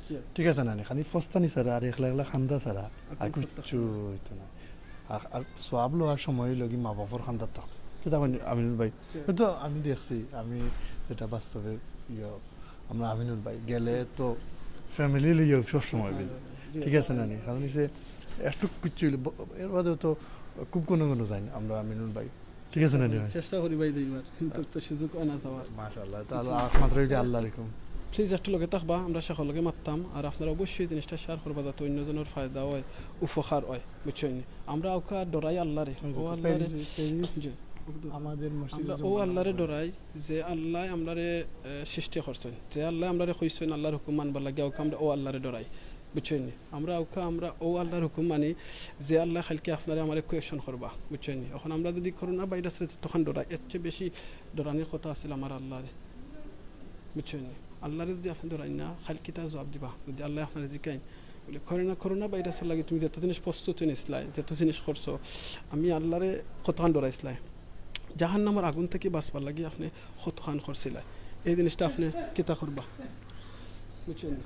জি। ঠিক আছে না নি? খালি ফস্তানি ছাড়া আর একলা একলা খান্দা ছাড়া আর আর কোনো কিচ্ছু হইতো না। আর, আর সওয়াব লওয়ার সময় অইলো গি মা বাপর খান্দাত থাকতো। কিতা কইন আমিনুল ভাই? জি। তো আমি দেখছি, আমি যেটা বাস্তবে ইয়ে, আমরা আমিনুল ভাই গেলে তো family লইয়া সব সময় busy। জি। ঠিক আছে না নি? কারণ হইছে একটু কিচ্ছু হইলে ব-, এর বাদেও তো খুব ঘন ঘন যাই না আমরা আমিনুল ভাই। ঠিক আছে না নি ভাই? চেষ্টা করি ভাই যাইবার, কিন্তু তো সুযোগ হয় না যাওয়ার। মাশাআল্লাহ, তাহলে একমাত্র এটা আল্লাহর হুকুম। Please একটু লগে থাকবা, আমরা শেখর লগে মাততাম, আর আপনারা অবশ্যই জিনিসটা share করবা যাতে অন্যজনের ফায়দা হয়, উপকার হয়, বুঝছইন নি? আমরা আউকা ডরাই আল্লাহরে, হুম, ও আল্লাহরে, প্যারিস, প্যারিস, জি। আমাদের মসজিদে আমরা ও জুম্মার আল্লাহরে নামাজ। ডরাই, যে আল্লাহ আমরারে, এ, সৃষ্টি করছইন, যে আল্লাহ আমরারে কইছইন আল্লাহর হুকুম মানবার লাগি, আউকা আমরা ও আল্লাহরে ডরাই, বুঝছইন নি? আমরা আউকা আমরা ও আল্লাহর হুকুম মানি, যে আল্লাহ কালকে আপনারে আমারে question করবা, বুঝছইন নি? এখন আমরা যদি করোনা ভাইরাসরে যতখান ডরাই, এর চেয়ে বেশি ডরানির কথা আছিল আমার আল্লাহরে, বুঝছইন নি? আল্লাহরে যদি আপনি ডরাইন না, কালকে তা জবাব দিবা। যদি আল্লাহ আপনারে জিকাইন, বলে, "করোনা, করোনা ভাইরাসর লাগি তুমি যত জিনিস প্রস্তুতি নিছলায়, যত জিনিস করছো, আমি আল্লাহরে কতখান ডরাইছলায়? জাহান্নামর আগুন থাকি বাঁচবার লাগি আপনি কতখান করছিলায়?" এই জিনিসটা আপনি কিতা করবা? বুঝছইন নি?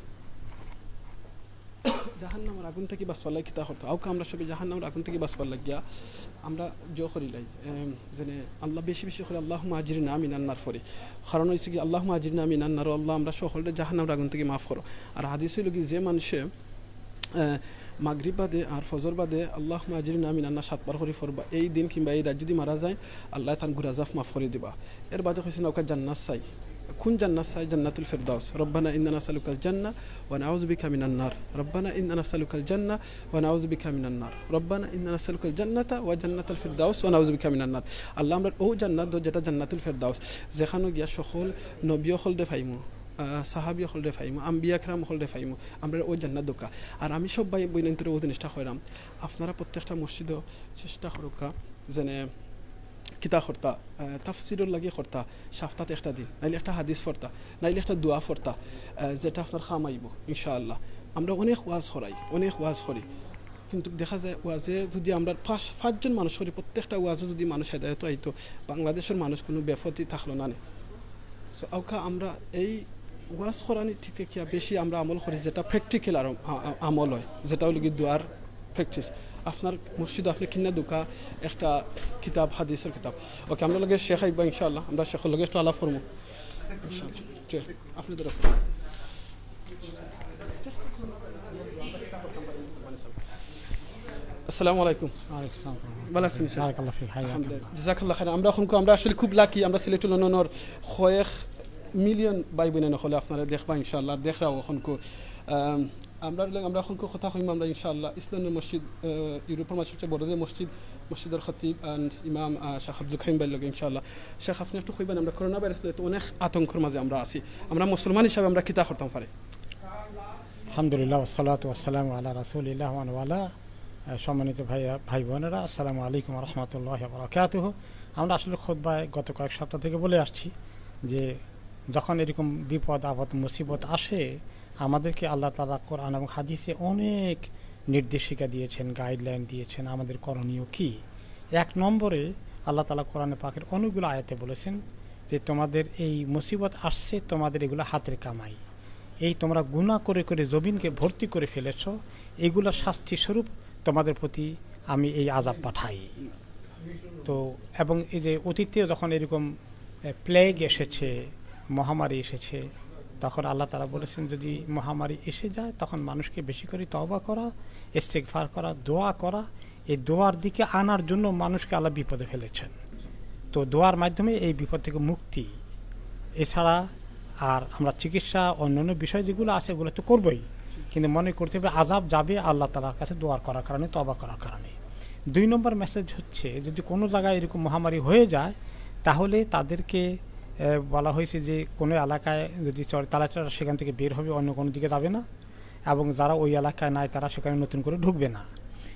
জাহান্নামর আগুন থাকি বাঁচবার লাগি কিতা করতা? আউকা আমরা সবে জাহান্নামর আগুন থাকি বাঁচবার লাগিয়া আমরা দোয়া করিলাই, এম, যেনে আমরা বেশি বেশি করি, "আল্লাহুম্মা আজিরনা মিনান নার" পড়ি। কারণ হইছে কি, "আল্লাহুম্মা আজিরনা মিনান নার", ও আল্লাহ, আমরা সকলরে জাহান্নামর আগুন থাকি মাফ করো। আর হাদিস হইল কি, যে মানুষে আহ, মাগরিব বাদে আর ফজর বাদে আল্লাহুম্মা আজিরনা মিনান নার সাতবার করি পড়বা। এই দিন কিংবা এই রাইত যদি মারা যায়, আল্লায় তান গুনাহ মাফ করি দিবা। এর বাদে কইছইন, "ওকা জান্নাত চাই।" কোন জান্নাত চাই? জান্নাতুল ফেরদাউস। "রব্বানা ইন্না নাসআলুকাল জান্নাহ ওয়া নাউযু বিকা মিনান নার। রব্বানা ইন্না নাসআলুকাল জান্নাহ ওয়া নাউযু বিকা মিনান নার। রব্বানা ইন্না নাসআলুকাল জান্নাতা ওয়া জান্নাতাল ফেরদাউস ওয়া নাউযু বিকা মিনান নার।" আল্লাহ, আমরা ও জান্নাত দেও যেটা জান্নাতুল ফেরদাউস, যেখানো গিয়া সকল নবী অকলরে পাইমু, আহ, সাহাবী অকলরে পাইমু, আম্বিয়া কেরাম অকলরে পাইমু, আমরা ও জান্নাত দেউক্কা। আর আমি সব ভাই বইনাইন্তরে ও জিনিসটা কইরাম, আপনারা প্রত্যেকটা মসজিদো চেষ্টা করউক্কা, যেনে কিতা করতা, আহ, তাফসিরর লাগি করতা, সপ্তাত একটা দিন, নাইলে একটা হাদিস পড়তা, নাইলে একটা দোয়া পড়তা, আহ, যেটা আপনার কাম আইবো ইনশাআল্লাহ। আমরা অনেক ওয়াজ করাই, অনেক ওয়াজ করি, কিন্তু দেখা যায় ওয়াজে যদি আমরা পাঁচ, পাঁচজন মানুষ করি, প্রত্যেকটা ওয়াজো যদি মানুষ হেদায়তো আইতো, বাংলাদেশর মানুষ কুনু বেপথি থাকলো না নে। So, ওকা আমরা এই ওয়াজ করানি ঠিক কিয়া বেশি আমরা আমল করি, যেটা practical আর আ-, আ-, আমল অয়, যেটা অইলো কি দোয়ার practice। আপনার মসজিদো আপনে কিনা দেউক্কা একটা কিতাব, হাদিসর কিতাব। ওকে, আমরার লগে শেখ আইবা ইনশাআল্লাহ, আমরা শেখর লগে একটু আলাপ করমু ইনশাআল্লাহ। জি, আপনাদের ওপর। আসসালামু আলাইকুম। ওয়ালাইকুম আসসালাম। ভালা আছইন, স্যার? বারাকাল্লাহু ফিক, হায়াকাল্লাহ। আলহামদুলিল্লাহ। জাযাকাল্লাহ খাইরান। আমরা অখনকু, আমরা আসলে খুব lucky, আমরা সিলেটর অনর কয়েক মিলিয়ন ভাই বইনাইন অকলে আপনারে দেখবা ইনশাআল্লাহ, দেখরাও অখনকু। আম, আমরা অইলে, আমরা অখনকু কথা কইমু আমরা ইনশাআল্লাহ ইসলামর মসজিদ, আহ, ইউরোপর মাঝে সবচেয়ে বড় যে মসজিদ, মসজিদর খতিব and ইমাম, আহ, শেখ আব্দুল করিম ভাইর লগে ইনশাআল্লাহ। শেখ, আপনে একটু কইবা নি, আমরা করোনা ভাইরাস লইয়া তো অনেক আতঙ্কর মাঝে আমরা আছি, আমরা মুসলমান হিসাবে আমরা কিতা করতাম পারি? আলহামদুলিল্লাহ, ওয়াসসালাতু ওয়াসসালামু আলা রাসূলিল্লাহ ওয়া মান ওয়ালা। আহ, সম্মানিত ভাই, ভাই বোনেরা, আসসালামু আলাইকুম ওয়া রাহমাতুল্লাহি ওয়া বারাকাতুহু। আমরা আসলে খুতবায় গত কয়েক সপ্তাহ থেকে বলে আসছি যে যখন এরকম বিপদ, আপদ, মুসিবত আসে, আমাদেরকে আল্লাহ তাআলা কোরআন এবং হাদিসে অনেক নির্দেশিকা দিয়েছেন, guideline দিয়েছেন, আমাদের করণীয় কি। এক নম্বরে আল্লাহ তাআলা কোরআনে পাকের অনেকগুলো আয়াতে বলেছেন যে তোমাদের এই মুসিবত আসছে, তোমাদের এগুলো হাতের কামাই, এই তোমরা গুনাহ করে করে জমিনকে ভর্তি করে ফেলেছ, এগুলা শাস্তি স্বরূপ তোমাদের প্রতি আমি এই আযাব পাঠাই। তো এবং এই যে অতীতে যখন এরকম, এ, প্লেগ এসেছে, মহামারী এসেছে, তখন আল্লাহ তাআলা বলেছেন যদি মহামারী এসে যায় তখন মানুষকে বেশি করে তওবা করা, ইস্তেগফার করা, দোয়া করা, এই দোয়ার দিকে আনার জন্য মানুষকে আল্লাহ বিপদে ফেলেছেন। তো দোয়ার মাধ্যমে এই বিপদ থেকে মুক্তি। এছাড়া আর আমরা চিকিৎসা, অন্যান্য বিষয় যেগুলো আছে, এগুলো তো করবই, কিন্তু মনে করতে হবে আযাব যাবে আল্লাহ তাআলার কাছে দোয়া করার কারণে, তওবা করার কারণে। দুই নম্বর মেসেজ হচ্ছে, যদি কোনো জায়গায় এরকম মহামারী হয়ে যায়, তাহলে তাদেরকে, এ, বলা হয়েছে যে কোনো এলাকায় যদি চড়ে, তারা সেখান থেকে বের হবে, অন্য কোনো দিকে যাবে না, এবং যারা ওই এলাকায় নাই, তারা সেখানে নতুন করে ঢুকবে না।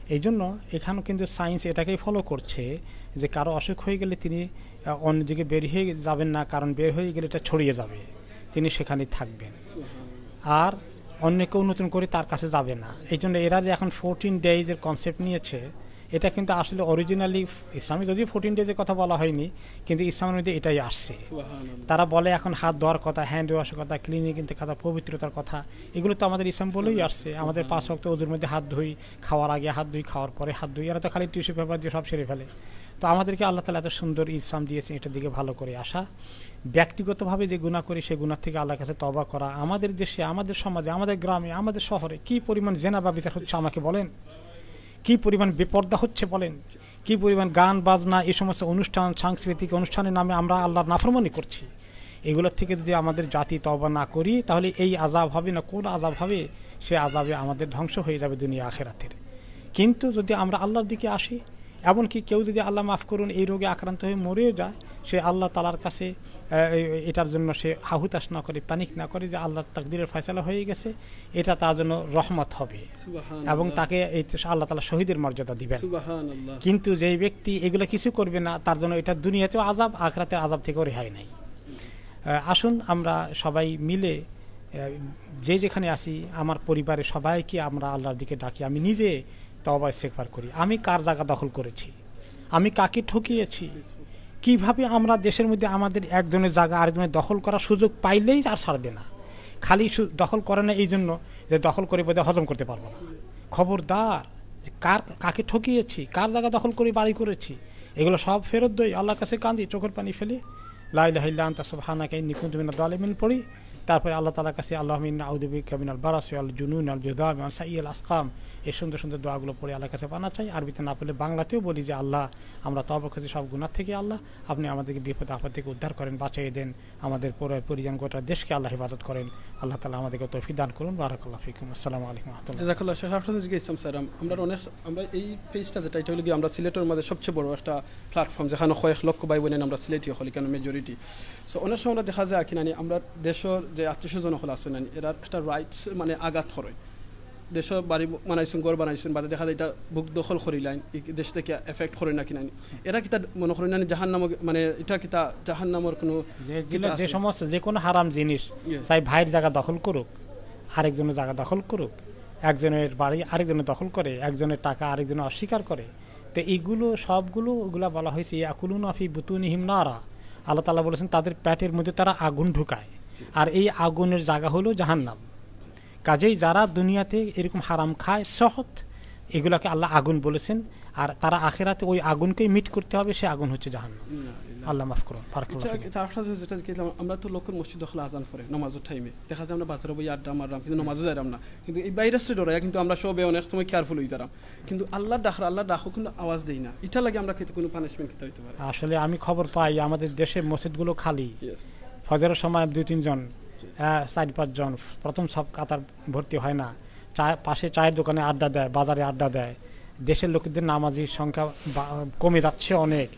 এই জন্য এখানে কিন্তু সায়েন্স এটাকেই ফলো করছে যে কারো অসুখ হয়ে গেলে তিনি, আহ, অন্যদিকে বের হয়ে যাবেন না, কারণ বের হয়ে গেলে এটা ছড়িয়ে যাবে, তিনি সেখানেই থাকবেন। আর অন্য কেউ নতুন করে তার কাছে যাবে না। এই জন্য এরা যে এখন ফোরটিন ডেইজের কনসেপ্ট নিয়েছে, এটা কিন্তু আসলে অরিজিনালি ইসলামে যদিও ফোরটিন ডেইজের কথা বলা হয়নি, কিন্তু ইসলামের মধ্যে এটাই আসছে। সুবহানাল্লাহ। তারা বলে এখন হাত ধোয়ার কথা, হ্যান্ড ওয়াশের কথা, ক্লিনিং কথা, পবিত্রতার কথা, এগুলো তো আমাদের ইসলাম বলেই আসছে। আমাদের পাঁচ ওয়াক্ত অজুর মধ্যে হাত ধুই, খাওয়ার আগে হাত ধুই, খাওয়ার পরে হাত ধুই, এরা তো খালি টিস্যু পেপার দিয়ে সব সেরে ফেলে। তো আমাদেরকে আল্লাহ তাআলা এত সুন্দর ইসলাম দিয়েছেন, এটার দিকে ভালো করে আসা। ব্যক্তিগতভাবে যে গুনাহ করি, সে গুনাহ থেকে আল্লাহর কাছে তওবা করা। আমাদের দেশে, আমাদের সমাজে, আমাদের গ্রামে, আমাদের শহরে কি পরিমাণ জেনা ব্যভিচার হচ্ছে আমাকে বলেন, কি পরিমাণ বেপর্দা হচ্ছে বলেন, কি পরিমাণ গান বাজনা, এই সমস্ত অনুষ্ঠান, সাংস্কৃতিক অনুষ্ঠানের নামে আমরা আল্লাহর নাফরমানি করছি। এগুলোর থেকে যদি আমাদের জাতি তওবা না করি, তাহলে এই আযাব হবে না, কোন আযাব হবে, সে আযাবে আমাদের ধ্বংস হয়ে যাবে দুনিয়া আখেরাতের। কিন্তু যদি আমরা আল্লাহর দিকে আসি, এমনকি কেউ যদি, আল্লাহ মাফ করুন, এই রোগে আক্রান্ত হয়ে মরেও যায়, সে আল্লাহ তাআলার কাছে, আহ, এ-, এটার জন্য সে হাহুতাশ না করে, প্যানিক না করে যে আল্লাহর তাকদীরের ফয়সালা হয়ে গেছে, এটা তার জন্য রহমত হবে। সুবহানাল্লাহ। এবং তাকে এই আল্লাহ তাআলা শহীদের মর্যাদা দিবেন। সুবহানাল্লাহ। কিন্তু যেই ব্যক্তি এগুলা কিছু করবে না, তার জন্য এটা দুনিয়াতেও আযাব, আখেরাতের আযাব থেকেও রেহাই নাই। আহ, আসুন আমরা সবাই মিলে, আহ, যে যেখানে আছি, আমার পরিবারের সবাইকে আমরা আল্লাহর দিকে ডাকি। আমি নিজে তওবা ইস্তেগফার করি। আমি কার জায়গা দখল করেছি? আমি কাকে ঠকিয়েছি? কিভাবে আমরা দেশের মধ্যে আমাদের একজনের জায়গা আরেকজনের দখল করার সুযোগ পাইলেই আর ছাড়বে না। খালি শু-, দখল করে না এই জন্য যে দখল করে বোধহয় হজম করতে পারবো না। খবরদার, কার, কাকে ঠকিয়েছি, কার জায়গা দখল করে বাড়ি করেছি, এগুলো সব ফেরত দেই, আল্লাহর কাছে কান্দি, চোখের পানি ফেলি, লা ইলাহা ইল্লা আনতা সুবহানাকা ইন্নী কুনতু মিনাজ জালিমিন পড়ি, তারপরে আল্লাহ তাআলার কাছে, "আল্লাহুম্মা ইন্না আউযু বিকা মিনাল বারাসি ওয়াল জুনুনি ওয়াল জুযামি ওয়া সাইয়িল আসকাম", এই সুন্দর সুন্দর দোয়াগুলো পড়ে আল্লাহর কাছে পানা চাই। আরবিতে না পড়লে বাংলাতেও বলি যে, "আল্লাহ, আমরা তওবা করছি সব গুনাহ থেকে, আল্লাহ, আপনি আমাদেরকে বিপদ আপদ থেকে উদ্ধার করেন, বাঁচিয়ে দেন, আমাদের পরিবার পরিজন গোটা দেশকে আল্লাহ হেফাজত করেন, আল্লাহ তাআলা আমাদেরকে তৌফিক দান করুন।" বারাকাল্লাহু ফিকুম। আসসালামু আলাইকুম ওয়া রাহমাতুল্লাহ। জাযাকাল্লাহ শেখ। আপনার কাছে জিজ্ঞেস করতাম স্যার, আম-, আমরা অনেক, আমরা এই পেজটা যেটা, এটা হলো কি আমরা সিলেটের মাঝে সবচেয়ে বড় একটা প্ল্যাটফর্ম, যেখানে কয়েক লক্ষ ভাই বোন আমরা সিলেটি হকল, এখানে মেজরিটি। সো অনেক সময় আমরা দেখা যায় কি নানি, আমরা দেশের যে আত্মীয় স্বজন হকল আছে নানি, এরা একটা রাইটস মানে আঘাত করে, দেশে বাড়ি বানাইছেন, ঘর বানাইছেন, বাদে দেখা যায় এটা ভূখ দখল করিলাইন, ই দেশ থেকে এফেক্ট করে না কি নানি, এরা কিতা মনে করেন নানি জাহান্নাম, মানে এটা কিতা জাহান্নামর কোনো যেগুলো, কিতা যে আছে? সমস্ত, যে কোনো হারাম জিনিস, Yes. চাই ভাইয়ের জায়গা দখল করুক, আরেকজনের জায়গা দখল করুক, একজনের বাড়ি আরেকজনে দখল করে, একজনের টাকা আরেকজনে অস্বীকার করে, তো এইগুলো সবগুলো, ওগুলা বলা হয়েছে ইয়াকুলুনা ফি বুতুনিহিম নারা। আল্লাহ তাআলা বলেছেন, তাদের পেটের মধ্যে তারা আগুন ঢুকায়, আর এই আগুনের জায়গা হলো জাহান্নাম। কাজেই যারা দুনিয়াতে এরকম হারাম খায়, সহত, এগুলাকে আল্লাহ আগুন বলেছেন, আর তারা আখেরাতে ওই আগুনকেই মিট করতে হবে, সে আগুন হচ্ছে জাহান্নাম। না, না। আল্লাহ মাফ করুন। বারাকাল্লাহু এটা, ফিকুম। এটা একটা জিনিস যেটা কি, আমরা তো লোকের মসজিদ দখলে আজান পড়ে নামাজের টাইমে, দেখা যায় আমরা বাজারে বই আড্ডা মারলাম, কিন্তু নামাজও যাইলাম না। কিন্তু এই ভাইরাসটা ডরাইয়া কিন্তু আমরা সবে অনেক সময় কেয়ারফুল হয়ে যারাম, কিন্তু আল্লাহর ডাকরা, আল্লাহর ডাকও কিন্তু আওয়াজ দেই না। এটা লাগে আমরা কিন্তু কোনো পানিশমেন্ট খেতে হইতে পারে। আসলে আমি খবর পাই আমাদের দেশে মসজিদগুলো খালি, Yes. ফজরের সময় দুই তিনজন, আহ, চার পাঁচজন প্রথম সব কাতার ভর্তি হয় না, চা-, পাশে চায়ের দোকানে আড্ডা দেয়, বাজারে আড্ডা দেয়। দেশের লোকেদের নামাজি সংখ্যা বা-, কমে যাচ্ছে অনেক।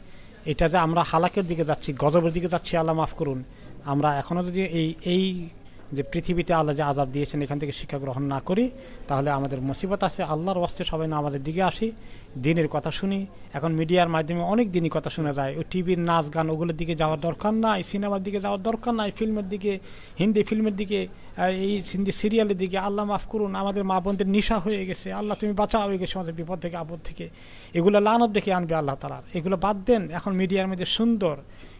এটা যে আমরা হালাকের দিকে যাচ্ছি, গজবের দিকে যাচ্ছি, আল্লাহ মাফ করুন। আমরা এখনও যদি এই, এই যে পৃথিবীতে আল্লাহ যে আযাব দিয়েছেন, এখান থেকে শিক্ষা গ্রহণ না করি, তাহলে আমাদের মুসিবত আছে। আল্লাহর ওয়াস্তে সবাই নামাজের দিকে আসি, দ্বীনের কথা শুনি। এখন মিডিয়ার মাধ্যমে অনেক দ্বীনি কথা শোনা যায়। ওই টিভির নাচ গান, ওগুলোর দিকে যাওয়ার দরকার নাই, সিনেমার দিকে যাওয়ার দরকার নাই, ফিল্মের দিকে, হিন্দি ফিল্মের দিকে, আহ, এই হিন্দি সিরিয়ালের দিকে। আল্লাহ মাফ করুন, আমাদের মা বোনদের নেশা হয়ে গেছে। আল্লাহ, তুমি বাঁচাও এই সমাজের বিপদ থেকে, আপদ থেকে। এগুলো লানত ডেকে আনবে আল্লাহ তাআলার। এগুলো বাদ দেন। এখন মিডিয়ার মধ্যে সুন্দর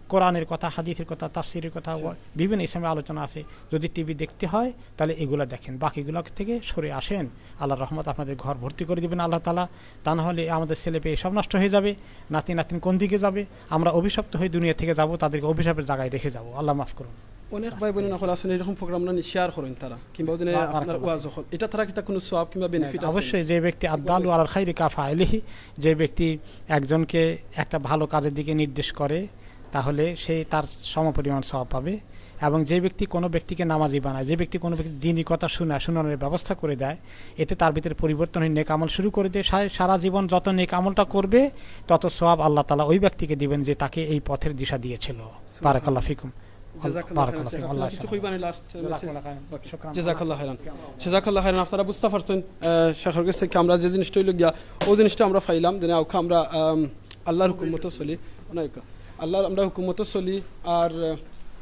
কোরআনের কথা, হাদিসের কথা, তাফসিরের কথা, বিভিন্ন ইসলামী আলোচনা আছে। যদি টিভি দেখতে হয়, তাহলে এগুলা দেখেন, বাকিগুলা থেকে সরে আসেন। আল্লাহর রহমত আপনাদের ঘর ভর্তি করে দিবেন আল্লাহ তাআলা। তা না হলে আমাদের ছেলে পেয়ে সব নষ্ট হয়ে যাবে। নাতি নাতিন কোন দিকে যাবে? আমরা অভিশপ্ত হয়ে দুনিয়া থেকে যাব, তাদেরকে অভিশাপের জায়গায় রেখে যাব। আল্লাহ মাফ করুন। অনেক ভাই বোন হকল আছেন, এরকম প্রোগ্রাম না শেয়ার করেন তারা, কিংবা ওদিনে বা-, আপনার বারাকাল্লাহ। ওয়াজ হকল, এটা তারা কিতা কোনো সওয়াব কিংবা বেনিফিট আছে? অবশ্যই, যে ব্যক্তি আদ্দালু আলাল খাইরি কাফাইলিহি, যে ব্যক্তি একজনকে একটা ভালো কাজের দিকে নির্দেশ করে, তাহলে সে তার সমপরিমাণ সওয়াব পাবে। এবং যে ব্যক্তি কোনো ব্যক্তিকে নামাজি বানায়, যে ব্যক্তি কোনো ব্যক্তি দ্বীনি কথা শোনায়, শোনানোর ব্যবস্থা করে দেয়, এতে তার ভিতরে পরিবর্তন হয়ে নেক আমল শুরু করে দেয়। সা-, সারা জীবন যত নেক আমলটা করবে, তত সওয়াব আল্লাহ তাআলা ওই ব্যক্তিকে দিবেন যে তাকে এই পথের দিশা দিয়েছিল। বারাকাল্লাহু ফিকুম। জাযাকাল্লাহু খাইরান। বারাকাল্লাহু ফিকুম। আল্লাহ কিছু কইবা নি লাস্ট মেসেজ? জাযাকাল্লাহু খাইরান। জাযাকাল্লাহু খাইরান। আপনারা বুঝতে পারছেন, আহ, শেখর কাছ থেকে আমরা যে জিনিসটা হইল গিয়া, ও জিনিসটা আমরা পাইলাম, যেন আউকা আমরা, আম, আল্লাহর হুকুম মতো চলি, অনেক আল্লাহর আমরা হুকুম মতো চলি, আর,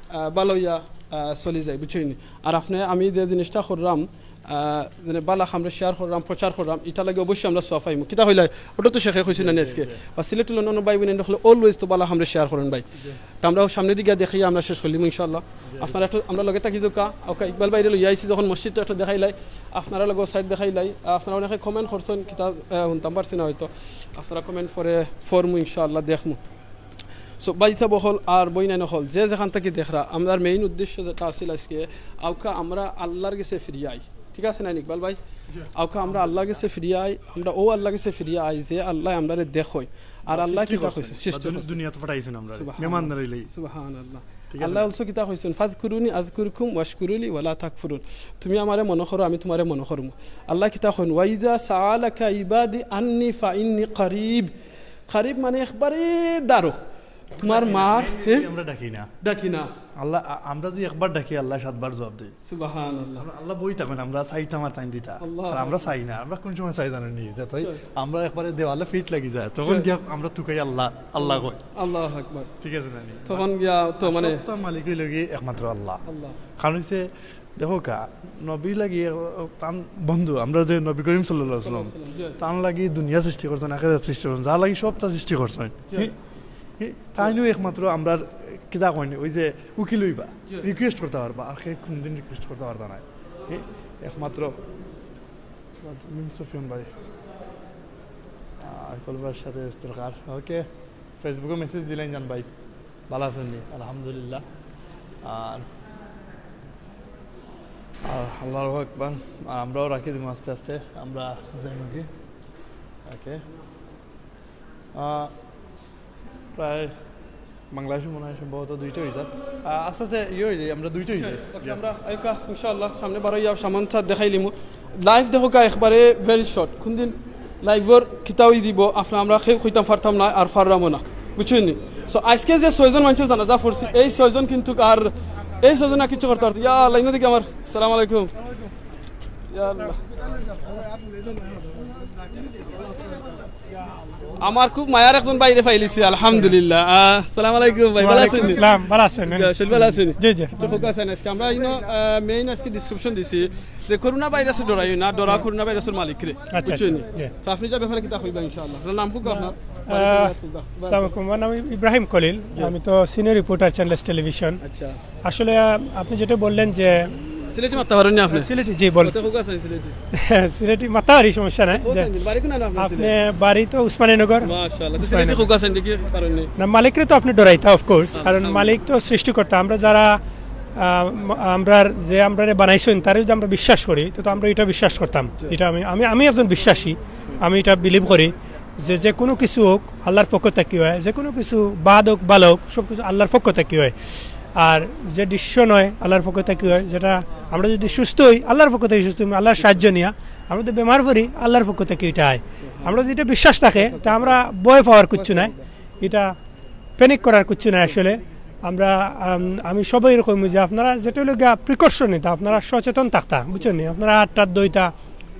আহ, ভালো হইয়া, আহ, চলি যাই, বুঝছইন নি? আর আপনি আমি যে জিনিসটা করলাম, আহ, মানে বালা খামরে শেয়ার করলাম, প্রচার করলাম, এটা লাগে অবশ্যই আমরা সওয়াব পাইমু। কিতা হইলে ওটা তো শেখে কইছি না নি আজকে। বা সিলেটের অন্যান্য ভাই বোন হকলে always তো বালা খামরে শেয়ার করেন ভাই। তো আমরা সামনের দিকে দেখি আমরা শেষ করলিম ইনশাআল্লাহ। আপনারা একটু আমরা লগে থাকি দোকা। ওকে, ইকবাল ভাইরে লইয়া আইছি যখন মসজিদটা একটু দেখাইলাই, আপনারা লগে সাইড দেখাইলাই, আপনারা অনেকে কমেন্ট করছেন, কিতা, আহ, শুনতাম পারছি না হয়তো। আপনারা কমেন্ট করে ফরমু ইনশাআল্লাহ দেখমু। So, ভাই সাব হকল আর বইনাইন হকল, যে যেখান থেকে দেখরা, আমরার মেইন উদ্দেশ্য যেটা আছিল আজকে, আউকা আমরা আল্লাহর গেছে ফিরিয়া আই। ঠিক আছে না ইকবাল ভাই? আউকা আমরা আল্লাহর গেছে ফিরিয়া আই, আমরা ও আল্লাহর গেছে ফিরিয়া আই যে আল্লাহ আমরারে দেখইন। আর আল্লাহ কিতা কইছে? সৃষ্টি করছে। দুনিয়াত পাঠাইছেন আমরা। সুবহানাল্লাহ। মেহমান দাঁড়াইলাই। সুবহানাল্লাহ। ঠিক আছে। আল্লাহ also কিতা কইছেন? "ফাযকুরুনি আযকুরকুম ওয়াশকুরুলি ওয়ালা তাকফুরুন।" তুমি আমারে মনো করো, আমি তুমারে মনো করমু। আল্লাহ কিতা কইন? "ওয়া ইযা সাআলাকা ইবাদি আন্নি ফাইন্নি কারীব।" কারীব মানে একবারে দারো। তুমার মার, হ্যাঁ? আমরা ডাকি না। ডাকি না। আল্লাহ, আ-, আমরা যে একবার ডাকি, আল্লাহ সাতবার জবাব দেয়। সুবহানাল্লাহ। আমরা, আল্লাহ বই থাকেন, আমরা চাইতাম আর তাইন দিতা। আল্লাহ। আর আমরা চাই না, আমরা কোন সময় চাই জানেন নি? যে তাই আমরা একবারে দেওয়ালে ফিট লাগি যায়, তখন গিয়া আমরা তুকাই আল্লাহ, আল্লাহ কই। আল্লাহু আকবার। ঠিক আছে না নি? তখন গিয়া তো মানে সত্তা মালিক হইল গিয়ে একমাত্র আল্লাহ। আল্লাহ। কারণ হইছে, দেখো কা, নবী লাগি, আহ, তান বন্ধু, আমরা যে নবী করিম সাল্লাল্লাহু আলাইহি ওয়াসাল্লাম, সাল্লাল্লাহু আলাইহি ওয়াসাল্লাম, জি। তান লাগি দুনিয়া সৃষ্টি করছেন, আখেরাত সৃষ্টি করছেন, যা লাগি সবটা সৃষ্টি করছেন। জি। হি, হি, তাইনও একমাত্র আমরার কিতা কইনি, ওই যে উকিল হইবা, জি। রিকোয়েস্ট করতে পারবা, আর কে কোনদিন রিকোয়েস্ট করতে পারতা না। হি, একমাত্র মিম সুফিয়ান ভাই, আহ, কলবার সাথে দরকার। ওকে, Facebook-এ মেসেজ দিলেন জান ভাই। ভালো আছেন নি? আলহামদুলিল্লাহ। আর আল্লাহু আকবার। আর আমরাও রাখি দিমু আস্তে আস্তে, আমরা যাইমুগি। ওকে। আহ, প্রায় বাংলাদেশে মনে হয় সম্ভবত দুইটা হয়ে যায়। আহ, আস্তে আস্তে ইয়ে হয়ে যায়, আমরা দুইটা হয়ে যাই। ওকে, আমরা আইকা ইনশাআল্লাহ সামনে বারো ইয়া সামান সাথ দেখাইলিমু। লাইভ দেখো কা একবারে ভেরি শর্ট। কোন দিন লাইভর কিতাও দিব, আপনার আমরা কেউ কইতাম পারতাম না আর পাররামও না, বুঝছইন নি? সো আজকে যে ছয়জন মানুষের জানাজা পড়ছি, এই ছয়জন কিন্তু আর এই ছয়জন আর কিছু করতে পারতো। ইয়া আল্লাহ, ইনো দেখি আমার, সালাম আলাইকুম। ইয়া আল্লাহ। আমার খুব মায়ার একজন বাইরে পাইলিছি, আলহামদুলিল্লাহ। আহ, সালাম আলাইকুম ভাই, ভালো আছেন? ওয়ালাইকুম আসসালাম, ভালো আছেন? ইয়া, শরীফ ভালো আছেন? জি, জি। তো ফোকাস আছেন আজকে। আমরা ইনো, আহ, মেইন আজকে ডিসক্রিপশন দিছি যে করোনা ভাইরাসে ডরাইও না, ডরা করোনা ভাইরাসের মালিকরে। আচ্ছা, বুঝছইন নি? আচ্ছা, জি। তো আপনি যা ব্যাপারে কিতা কইবা ইনশাআল্লাহ। আপনার নাম খুব আপনার? আহ, আসসালামু আলাইকুম, আমার নাম ইব্রাহিম কলিল। জি। আমি তো সিনিয়র রিপোর্টার চ্যানেলস টেলিভিশন। আচ্ছা। আসলে, আহ, আপনি যেটা বললেন যে সিলেটি মাততে পারেন না আপনি? সিলেটি, জি, বল। কত খুব আছেন সিলেটি? সিলেটি মাততে পারি, সমস্যা নাই। খুব যে আছেন, বাড়ি কোন আপনি? আপনি বাড়ি তো উসমানীনগর। মাশাআল্লাহ। উসমানীনগর। সিলেটি খুব আছেন দেখি পারেন নি? না, মালিকরে তো আপনি ডরাইতা, অফ কোর্স, কারণ আলহামদুলিল্লাহ। মালিক তো সৃষ্টিকর্তা। আমরা যারা, আহ, ম-, আমরা যে আমরারে বানাইছেন, তারে যদি আমরা বিশ্বাস করি, তো, তো আমরা এটা বিশ্বাস করতাম। জি। এটা আমি, আমি, আমি একজন বিশ্বাসী, আমি এটা বিলিভ করি যে যে কোনো কিছু হোক আল্লাহর পক্ষ থাকি হয়, যে কোনো কিছু বাদ হোক ভালা হোক, সব কিছু আল্লাহর পক্ষ থাকি হয়। আর যে ডিসিশন হয় আল্লাহর পক্ষ থাকি হয়, যেটা আমরা যদি সুস্থ হই আল্লাহর পক্ষ থাকি সুস্থ হই, আল্লাহর সাহায্য নিয়া। আমরা যদি বেমার পড়ি আল্লাহর পক্ষ থাকি এটা হয়। আমরা যদি এটা বিশ্বাস থাকে, তা আমরা ভয় পাওয়ার কিচ্ছু নাই, এটা প্যানিক করার কিচ্ছু নাই আসলে। আমরা, আম, আমি সবাইরে কইমু যে আপনারা যেটা হইলো গিয়া প্রিকশন নিতা, আপনারা সচেতন থাকতা, বুঝছইন নি? আপনারা আতটা ধইতা,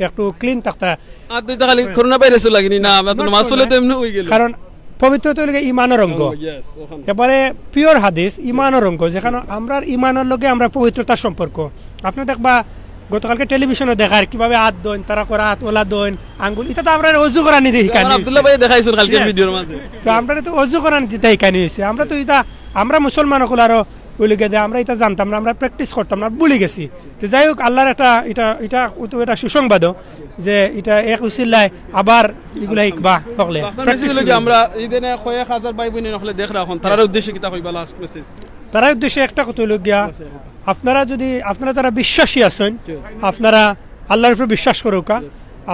একটু ক্লিন থাকতা। আত ধইতা খালি করোনা ভাইরাসও লাগেনি না, আমরা তো নামাজ পড়লে তো এমনি হয়ে গেল। কারণ পবিত্রতা হইলো গিয়া ইমানর অঙ্গ। অঙ্গ, yes, ওখানে। এবারে পিওর হাদিস, ইমানর অঙ্গ, যেখানে আমরার ইমানর লগে আমরার পবিত্রতার সম্পর্ক। আপনি দেখবা গতকালকে টেলিভিশনে দেখার কিভাবে আত ধইন, তারা করে আত ওলা ধইন, আঙ্গুল, এটা তো আমরা অজু করানি দেখি আমার কানি আব্দুল্লাহ হইছে। ভাই দেখাইছেন কালকে Yes। ভিডিওর মাঝে। তো আমরা তো অজু করানি দিতে কানি হইছে। আমরা তো এটা, আমরা মুসলমান হকল আরো বলি গেছে, আমরা এটা জানতাম না, আমরা প্র্যাকটিস করতাম না, ভুলি গেছি। তো যাই হোক, আল্লাহর একটা, এটা, এটা, ও তো এটা সুসংবাদও যে এটা এক উসিলায় আবার এগুলা হিকবা হকলে। তো আপনার মেসেজ হইলো কি, আমরা এই দিনে কয়েক হাজার ভাই বোন হকলে দেখ রাখুন, তারার উদ্দেশ্যে কিতা কইবা লাস্ট মেসেজ? তারার উদ্দেশ্যে একটা কথা হইলো গিয়া, আপনারা যদি, আপনারা যারা বিশ্বাসী আছেন, জি। আপনারা আল্লাহর উপরে বিশ্বাস করুকা,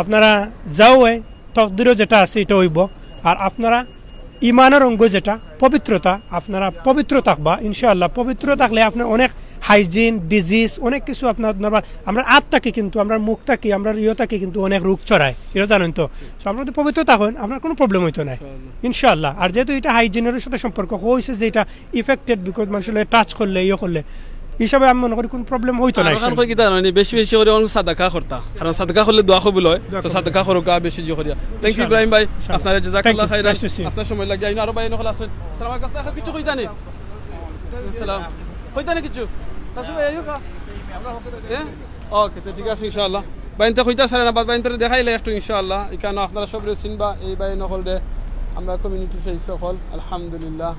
আপনারা যাও হয়, তকদিরও যেটা আছে এটা হইব। আর আপনারা ইমানের অঙ্গ যেটা পবিত্রতা, আপনারা পবিত্র থাকবা ইনশাআল্লাহ। পবিত্র থাকলে আপনি অনেক হাইজিন, ডিজিজ, অনেক কিছু আপনার, আপনার, আমরা আত থাকি কিন্তু, আমরা মুখ থাকি, আমরা ইয়ে থাকি কিন্তু অনেক রোগ ছড়ায়, এটা জানেন তো। তো আমরা যদি পবিত্র থাকেন, আপনার কোনো প্রবলেম হইতো না ইনশাআল্লাহ। আর যেহেতু এটা হাইজিনের সাথে সম্পর্ক হয়েছে, যে এটা ইফেক্টেড, বিকজ মানুষের লগে টাচ করলে, ইয়ে করলে, হিসাবে আমি মনে করি কোনো প্রবলেম হইতো না। আর ওখান থেকে কি জানো নি, বেশি বেশি করে অনেক সাদাকা করতা, কারণ সাদাকা করলে দোয়া কবুল হয়। তো সাদাকা করুকা বেশি জোর করিয়া। থ্যাংক ইউ ইনশাআল্লাহ। ইব্রাহিম ভাই, ইনশাআল্লাহ। আপনার জাযাকাল্লাহ খাইরান। Nice to see you। আপনার সময় লাগে, আইন আরো ভাই নকল আছেন। সালাম আলাইকুম, আপনার কিছু কইতা নি? সালাম। কইতা নি কিছু? তার সময় আইও কা? হ্যাঁ? ওকে, তো ঠিক আছে ইনশাআল্লাহ। বাইনতে কইতা সারে না, বাদ বাইনতে দেখাইলে একটু ইনশাআল্লাহ। এখানে আপনারা সবরে চিনবা, এই ভাই নকল দে। আমরা কমিউনিটি ফেস হকল, আলহামদুলিল্লাহ,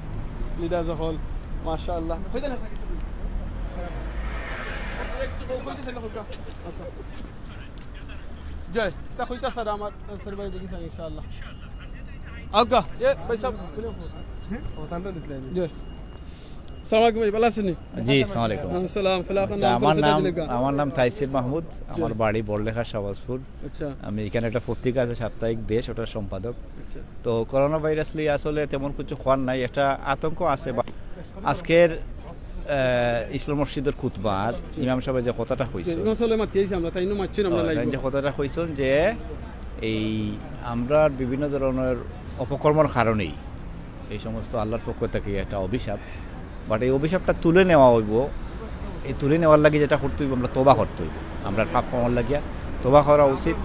লিডার্স হকল, মাশাআল্লাহ। কইতা না স্যার কিছু? কইতা স্যার, কইতা। জয়, তা কইতা স্যার আমার, স্যার ভাই দেখি স্যার ইনশাআল্লাহ। আউকা, এ ভাই সাহেব। জয়। সালাম আলাইকুম ভাই, ভালো আছেন নি? জি, আসসালামু আলাইকুম। ওয়ালাইকুম সালাম, ফেলা আপনার আচ্ছা, নাম আমার পরিচয়টা নাম, দিলে গা? আমার নাম তাইসির মাহমুদ, আমার জি। বাড়ি বড়লেখা শাহবাজপুর। আচ্ছা। আমি এখানে একটা পত্রিকা আছে, সাপ্তাহিক দেশ, ওটার সম্পাদক। আচ্ছা। তো করোনা ভাইরাস লইয়া আসলে তেমন কিছু খোয়ার নাই, একটা আতঙ্ক আছে। বা আজকের, আহ, ইসলাম মসজিদের খুতবাত ইমাম সাহেব যে কথাটা কইছেন, ইমাম সাহেব মাতি আইছি আমরা, তাই নু মাতছেন আমরা ও, live-ও। তাই যে কথাটা কইছেন যে এই আমরা বিভিন্ন ধরনের অপকর্মর কারণেই এই সমস্ত আল্লাহর পক্ষ থেকে একটা অভিশাপ, বাট এই অভিশাপটা তুলে নেওয়া হইব। এই তুলে নেওয়ার লাগি যেটা করতে হইব, আমরা তওবা করতে হইব, আমরা পাপ ক্ষমার লাগিয়া তওবা করা উচিত।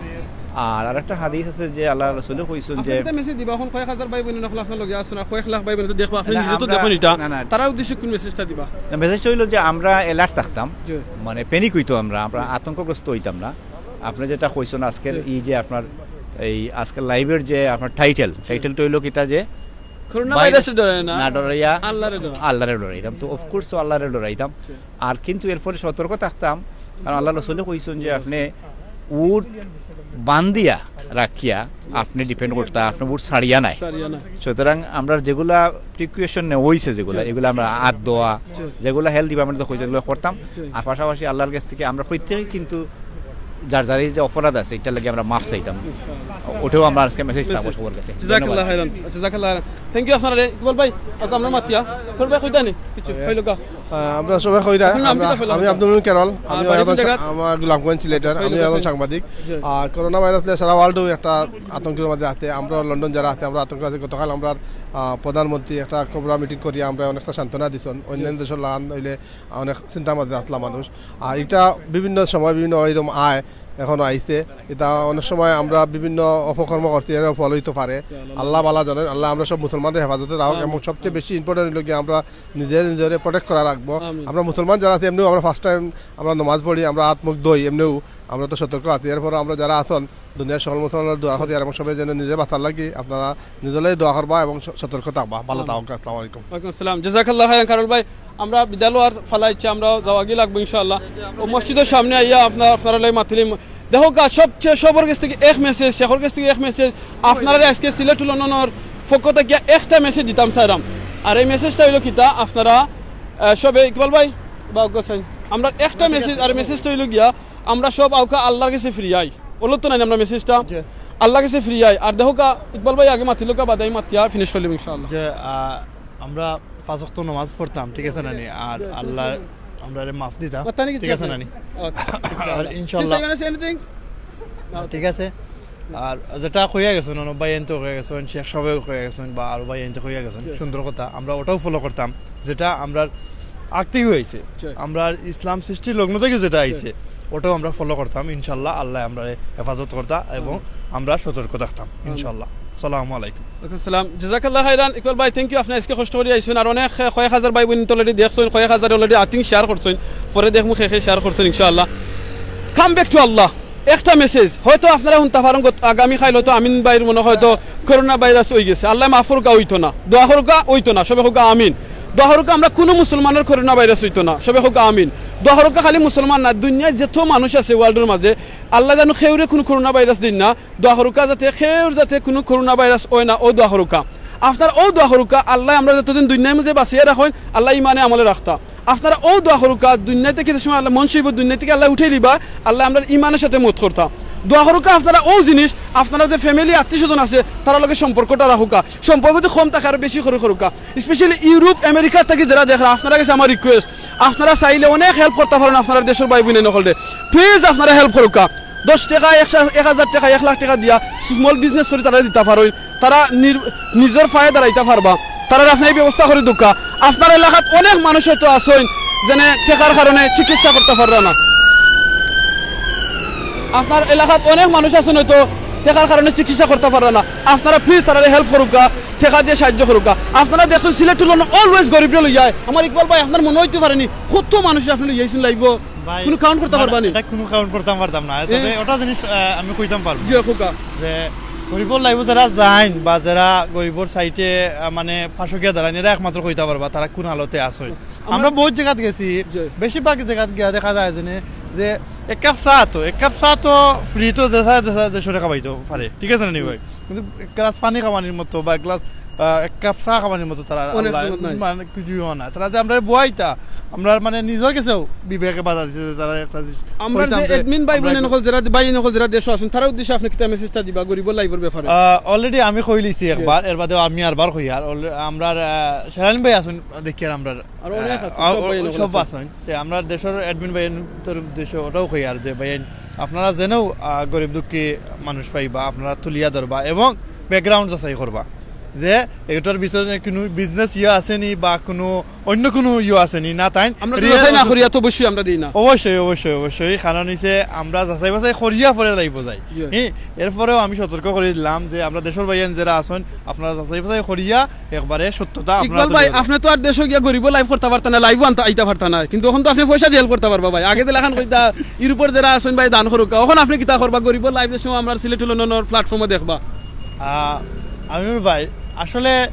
আর আরেকটা হাদিস আছে যে আল্লাহ রসুলে কইছেন আপনি যে একটা মেসেজ দিবা, এখন কয়েক হাজার ভাই বোন আপনার লগে আছেন, আর কয়েক লাখ ভাই বোন তো দেখবা, আপনি না, নিজে তো আমরা, দেখবেন এটা, না, না। তারা উদ্দেশ্যে কোন মেসেজটা দিবা? না, মেসেজটা হইলো যে আমরা অ্যালার্ট থাকতাম, জি। মানে প্যানিক হইতো আমরা, আমরা আতঙ্কগ্রস্ত হইতাম না। আপনি যেটা কইছেন আজকের জি। এই যে আপনার এই আজকের লাইভের যে আপনার টাইটেল, টাইটেলটা হইলো কিতা যে করোনা ভাই ভাইরাসে ডরায় না, না ডরাইয়া আল্লাহরে ডরায়। আল্লাহরে ডরাইতাম। তো অফকোর্স তো আল্লাহরে ডরাইতাম। আর কিন্তু এরপরে সতর্ক থাকতাম, কারণ আল্লাহ রসুলে কইছেন যে আপনি উট বান্ধিয়া রাখিয়া আপনি ডিপেন্ড করতা, আপনি ভোট ছাড়িয়া নাই। ছাড়িয়া নাই। সুতরাং আমরা যেগুলা প্রিকুয়েশন নেওয়া হইছে, যেগুলা, জি। এগুলা আমরা আত ধোয়া, জি। যেগুলা হেলথ ডিপার্টমেন্ট তো কইছে, এগুলা করতাম। জি। আর পাশাপাশি আল্লাহর কাছ থেকে আমরা প্রত্যেকে কিন্তু যার যার এই যে অপরাধ আছে, এটার লাগি আমরা মাফ চাইতাম। ইনশাআল্লাহ। ওটাও আমরা আজকে মেসেজ থাকবো মেসেজ। সবার কাছে। জাযাকাল্লাহ ধন্যবাদ। খাইরান। আচ্ছা, জাযাকাল্লাহ খাইরান। থ্যাংক ইউ আপনারে। ইকবাল ভাই, ওকে আমরা মাতিয়া। তোর ভাই কইতা নি? কিছু হইল গা? আহ, আমরা সবাই কইরা, আপনার নাম আমরা, কিতা কইলা আমি আপনার? আব্দুল মুমিন কেরল, আর আমি বাড়ি কোন এখন জায়গা? সা-, আমার গোলাপগঞ্জ সিলেটের, কই আমি জায়গা এখন কই? সাংবাদিক। জি। আহ, করোনা ভাইরাস নিয়ে সারা ওয়ার্ল্ডও একটা আতঙ্কের মধ্যে আছে। আমরা লন্ডন যারা আছে, আমরা আতঙ্ক আছে। গতকাল আমরা, আহ, প্রধানমন্ত্রী একটা কোবরা মিটিং করি, আমরা অনেকটা সান্ত্বনা দিছন। অন্যান্য দেশের লান হইলে অনেক চিন্তার মধ্যে আসলা মানুষ। আর এটা বিভিন্ন সময় বিভিন্ন এরকম আয়, এখনো আইছে। এটা অনেক সময় আমরা বিভিন্ন অপকর্ম করতে এর ফল হইতে পারে। আল্লাহ ভালা জানেন, আল্লাহ আমরা সব মুসলমানদের হেফাজতে রাখুক। আমিন। এবং সবচেয়ে বেশি ইম্পর্টেন্ট হইল কি আমরা নিজের নিজের প্রোটেক্ট করা রাখবো। আমিন। আমরা মুসলমান যারা আছি এমনিও আমরা ফার্স্ট টাইম আমরা নামাজ পড়ি, আমরা আত্মক দই এমনিও আমরা তো সতর্ক আছি। এরপর আমরা যারা আছেন দুনিয়ার সকল মুসলমানরা দোয়া করি আর এবং সবাই যেন নিজে বাঁচার লাগি আপনারা নিজেরাই দোয়া করবা এবং স-, সতর্ক থাকবা। ভালো থাকো, আসসালামু আলাইকুম। ওয়ালাইকুম আসসালাম। জাযাকাল্লাহ খাইরান কারুল ভাই। আমরা বিদায় লওয়ার ফালা ইচ্ছা, আমরা যাওয়াগি লাগবো ইনশাআল্লাহ। ও মসজিদের সামনে আইয়া আপনার, আপনারা লই মাতিলিম। দেখো গা, সবচেয়ে সবর কাছ থেকে এক মেসেজ, শেখর কাছ থেকে এক মেসেজ, আপনারা আজকে সিলেট উন্নয়নর পক্ষ থেকে একটা মেসেজ দিতাম চাইরাম। আর এই মেসেজটা হইলো কিতা, আপনারা, আহ, সবে ইকবাল ভাই বা অজ্ঞ হোসেন, আমরা একটা মেসেজ, আর মেসেজটা হইলো গিয়া, আমরা সব আউকা আল্লাহর কাছে ফিরিয়াই। ওলো তো নাই আমরা মেসেজটা? জি। আল্লাহর কাছে ফিরিয়াই। আর দেখো গা, ইকবাল ভাই আগে মাতিলো গা, বাদে আমি মাতিয়া ফিনিশ করলাম ইনশাআল্লাহ। যে, আহ, আমরা পাঁচ ওয়াক্ত নামাজ পড়তাম, ঠিক আছে না নি? আর আল্লাহ আমরারে মাফ দিতা, কথা নাকি ঠিক আছে আছে? না নি? ওকে। আর ইনশাআল্লাহ। Sister, you wanna say anything? ঠিক আছে। আর যেটা কইয়া গেছেন, অনব ভাই এনতে কইয়া গেছেন, শেখ সাহেব কইয়া গেছেন, বা আরো ভাই এনতে কইয়া গেছেন, জি। সুন্দর কথা, আমরা ওটাও ফলো করতাম, যেটা আমরা আগ থেকে হয়েছে, জি। আমরা ইসলাম সৃষ্টির লগ্ন থেকে যেটা আইছে, ওটাও আমরা ফলো করতাম। ইনশাআল্লাহ, আল্লাহ আমরা হেফাজত করতা এবং আমিন। আমরা সতর্ক থাকতাম, আমিন। ইনশাআল্লাহ। সালামু আলাইকুম। ওয়ালাইকুম সালাম। জাযাকাল্লাহ খাইরান। ইকবাল ভাই, thank you। আপনি আজকে কষ্ট করি আইছেন। আর অনেক, এ, কয়েক হাজার ভাই বোন already দেখছেন, কয়েক হাজার already, I think, share করছেন। পরে দেখমু কে কে share করছেন, ইনশাআল্লাহ। Come back to Allah। একটা মেসেজ, হয়তো আপনারা হুনতা পারেন, গত-, আগামী কাইল হয়তো আমিন ভাইর মনে হয়তো করোনা ভাইরাস হয়ে গেছে। আল্লাহ মাফ করুকা, হইতো না। দোয়া করুকা, হইতো না। সবে হোক আমিন। দোয়া করুকা, আমরা কোনো মুসলমানের করোনা ভাইরাস হইতো না। সবে হোক আমিন। দোয়া করুকা, খালি মুসলমান না, দুনিয়ার যত মানুষ আছে ওয়ার্ল্ডের মাঝে, আল্লাহ জানো কেউরে কোনো করোনা ভাইরাস দিন না। দোয়া করুকা যাতে কেউর যাতে কোনো করোনা ভাইরাস হয় না, ও দোয়া করুকা। আপনার ও দোয়া করুকা, আল্লাহ আমরা যতদিন দুনিয়ার মাঝে বাঁচিয়ে রাখেন, আল্লাহ ইমানে আমলে রাখতা। আপনারা ও দোয়া করুকা, দুনিয়া থেকে কিছু সময় আল্লাহ মন চাইব, দুনিয়া থেকে আল্লাহ উঠে দিবা, আল্লাহ আমরা ইমানের সাথে মত করতা। দোয়া করুকা আপনারা ও জিনিস, আপনারা যে ফ্যামিলি আত্মীয় স্বজন আছে, তারা লগে সম্পর্কটা রাখুকা। সম্পর্ক যদি কম থাকে, আরো বেশি করে করুকা। স্পেশালি ইউরোপ, আমেরিকা থেকে যারা দেখরা, আপনারা গেছে আমার রিকোয়েস্ট, আপনারা চাইলে অনেক হেল্প করতে পারেন আপনারা দেশের ভাই বোন নকলরে। প্লিজ আপনারা হেল্প করুকা। দশ টাকা, একশো, এক হাজার টাকা, এক লাখ টাকা দিয়া স্মল বিজনেস করে তারা দিতে পারেন। তারা নির-, নিজের পায়ে দাঁড়াইতে পারবা। তারা আপনার এই ব্যবস্থা করে দুকা। আপনার এলাকাত অনেক মানুষ হয়তো আছেন, যেনে টেকার কারণে চিকিৎসা করতে পাররা না। আপনার এলাকাত অনেক মানুষ আছেন হয়তো টেকার কারণে চিকিৎসা করতে পাররা না। আপনারা প্লিজ তারারে হেল্প করুকা, টেকা দিয়ে সাহায্য করুকা। আপনারা দেখছেন সিলেট টুলন অলওয়েজ গরিবরে লইয়া। আমার ইকবাল ভাই, আপনার মনে হইতে পারেনি, কত মানুষ আপনি লইয়াইছেন লাইভও। ভাই, কোনো কাউন্ট করতে মানে, পারবা নি? এটা কোনো কাউন্ট করতাম পারতাম না। তবে এ? ওটা জিনিস, আহ, আমি কইতাম পারবো। জি, কউকা। যে গরিবর লাইভও যারা যাইন বা যারা গরিবর সাইটে, আহ, মানে, পাশে গিয়া দাঁড়াইন, এরা একমাত্র কইতা পারবা তারা কোন হালতে আছেন। আমরা আমরা বহুত জায়গাত গেছি, জি। বেশিরভাগ জায়গাত গিয়া দেখা যায় যে, যে এক কাপ চা তো, এক কাপ চা তো ফ্রি তো দেশা, দেশা, দেশরে খাওয়াইতে পারে, ঠিক আছে না নি ভাই? কিন্তু এক গ্লাস পানি খাওয়ানির মতো বা এক গ্লাস, আহ, এক কাপ চা খাওয়ানির মতো তারা অনেক আল্লাহ সময় নাই। মানে কিছুও না। তারা যে আমরা বয়াইতা, আমরা মানে নিজের কাছেও বিবেকে বাধা দিছে যে তারা একটা জিনিস আমরা কইতাম যে যে অ্যাডমিন ভাই আমরা বোন নকল যারা, ভাই নকল যারা দেশে আছেন, তারা উদ্দেশ্যে আপনি কিতা মেসেজটা দিবা গরিবর লাইভর ব্যাপারে? আহ, already আমি কইলিছি একবার, এর বাদেও আমি আরবার কই। আর alre-, আমরা, আহ, শেরালিন ভাই আছেন, দেখি আর আমরা, আর অনেক আহ, আছে, আহ, সব ভাই নকল সব আছে। আছেন। তে আমরা দেশের অ্যাডমিন ভাই তরফ দেশে ওটাও কই আর যে ভাই আপনারা যেনও, আহ, গরিব দুঃখী মানুষ পাইবা, আপনারা তুলিয়া ধরবা এবং ব্যাকগ্রাউন্ড যাচাই করবা যে এটার ভিতরে কোনো বিজনেস ইয়ে আছেনি বা কোনো অন্য কোনো ইয়ে আছেনি, না তাই আমরা তো রিয়েল যাচাই না করিয়া তো অবশ্যই আমরা দিই না। অবশ্যই, অবশ্যই, অবশ্যই। কারণ হইছে আমরা যাচাই বাছাই করিয়া পরে লাইভও যাই। জি। হ্যাঁ, এরপরেও আমি সতর্ক করে দিলাম যে আমরা দেশের ভাইয়ান যারা আছেন, আপনারা যাচাই বাছাই করিয়া একবারে সত্যতা আপনারা ইকবাল ভাই, তুলে ধরবেন। আপনি তো আর দেশে গিয়া গরিব লাইভ করতে পারতেন না, লাইভও আনতে আইতে পারতেন না, কিন্তু এখন তো আপনি পয়সা দিয়ে হেল্প করতে পারবা ভাই। আগে দিলাখান কইতা ইউরোপের যারা আছেন ভাই দান করুক, এখন আপনি কিতা করবা? গরিব লাইভ যে সময় আমরা সিলেট লন্ডনের প্ল্যাটফর্মে দেখবা। আহ, আমিনুর ভাই, আসলে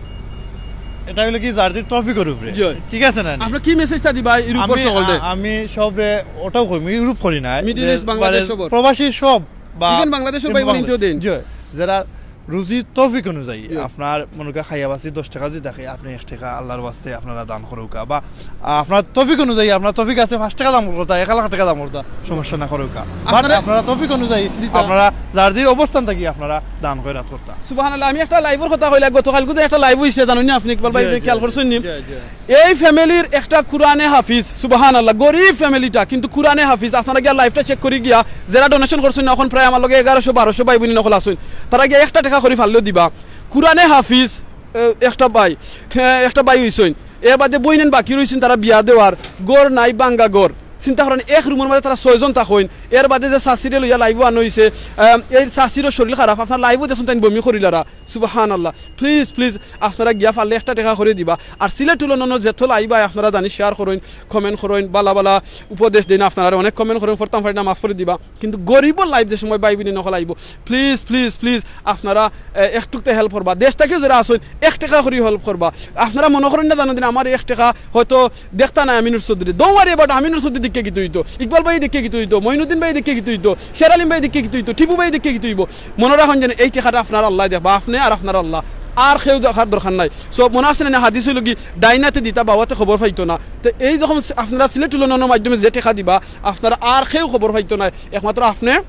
এটা হইলো কি জার্সির টপিকের উপরে, জি। ঠিক আছে না? আপনি কি মেসেজটা দিবা ইউরোপের আমি, সকলরে? আ-, আমি সবরে ওটাও কই, আমি ইউরোপ করি না, মিডল যে ইস্ট, বাংলাদেশ মানে সবর। প্রবাসী সব বা even বাংলাদেশর ভাই বোন ইন্টারভিউ দেন। জি, যারা রুজি তৌফিক অনুযায়ী জি। আপনার মনে করেন খাইয়া বাঁচি দশ টেকা যদি থাকে, আপনি এক টেকা আল্লাহর ওয়াস্তে আপনারা দান করউক্কা, বা, আহ, আপনার তৌফিক অনুযায়ী, আপনার তৌফিক আছে পাঁচ টেকা দান করতা, এক লাখ টেকা দান করতা, সমস্যা না করউক্কা। But আপনারা আপনারা তৌফিক অনুযায়ী দিতা। আপনারা যার যে অবস্থান থাকি আপনারা দান খয়রাত করতা। সুবহানাল্লাহ, আমি একটা লাইভর কথা কইলা, গতকালকে যে একটা লাইভ অইছে, জানইন নি আপনি, ইকবাল ভাই, জি, জি, খেয়াল করছইন নি? জি, জি। এই ফ্যামিলির একটা কুরআনে হাফিজ, সুবহানাল্লাহ, গরিব ফ্যামিলিটা, কিন্তু কুরআনে হাফিজ। আপনারা গিয়া লাইভটা চেক করি গিয়া, যারা ডোনেশন করছইন না, অখন প্রায় আমার লগে এগারোশো বারোশো ভাই বোন অকল আছইন, তারা গিয়া একটা টেকা করি পারলেও দিবা। কুরআনে হাফিজ, এ, একটা ভাই, এ, একটা ভাই অইছইন, এর বাদে বইনাইন বাকি রইছইন, তারা বিয়া দেওয়ার, ঘর নাই, ভাঙ্গা ঘর। চিন্তা করইন, এক রুমর মাঝে তারা ছয়জন থাকইন, এর বাদে যে চাচিরে লইয়া লাইভও আনা অইছে, আম, এই চাচিরও শরীর খারাপ, আপনারা লাইভও দেখছইন, তাইন বমি করিলারা। সুবহানাল্লাহ। Please, please, আপনারা গিয়া পারলে একটা টেকা করি দিবা। আর সিলেট টু লন্ডনর যেতলা আইবা, আপনারা জানি শেয়ার করইন, কমেন্ট করইন, বালা বালা উপদেশ দেইন আপনারা। অনেক কমেন্ট করইন, পড়তাম পারি না, মাফ করি দিবা। কিন্তু গরিবর লাইভ যে সময় ভাই বোন অকল আইবো, please, please, please, আপনারা, এ, একটুকতে হেল্প করবা। দেশ থাকিও যারা আছইন, এক টেকা করি হেল্প করবা। আপনারা মনে করইন না জানো দিন, আমার এক টেকা হয়তো দেখতা নায় আমিনুর Chowdhury. Don't worry about Aminur চৌধুরী দেখিয়া কিতা অইতো, ইকবাল ভাই দেখিয়া কিতা অইতো, মঈনুদ্দিন ভাই দেখিয়া কিতা অইতো, শের আলিম ভাই দেখিয়া কিতা অইতো, টিপু ভাই দেখিয়া কিতা অইবো। মনে রাখইন যেন এই টেকাটা আপনার আল্লায় দেখবা, আপনে আর আপনার আল্লাহ, আর কেউ দেখার দরকার নাই। So মনো আছে না, হাদিস অইলো কি, ডাইন আতে দিতা বাউ আতে খবর পাইতো না। তো এই যখন আপনারা সিলেট টু লন্ডনর মাধ্যমে যে টেকা দিবা, আপনারা আর কেউ খবর পাইতো না, একমাত্র আপনে,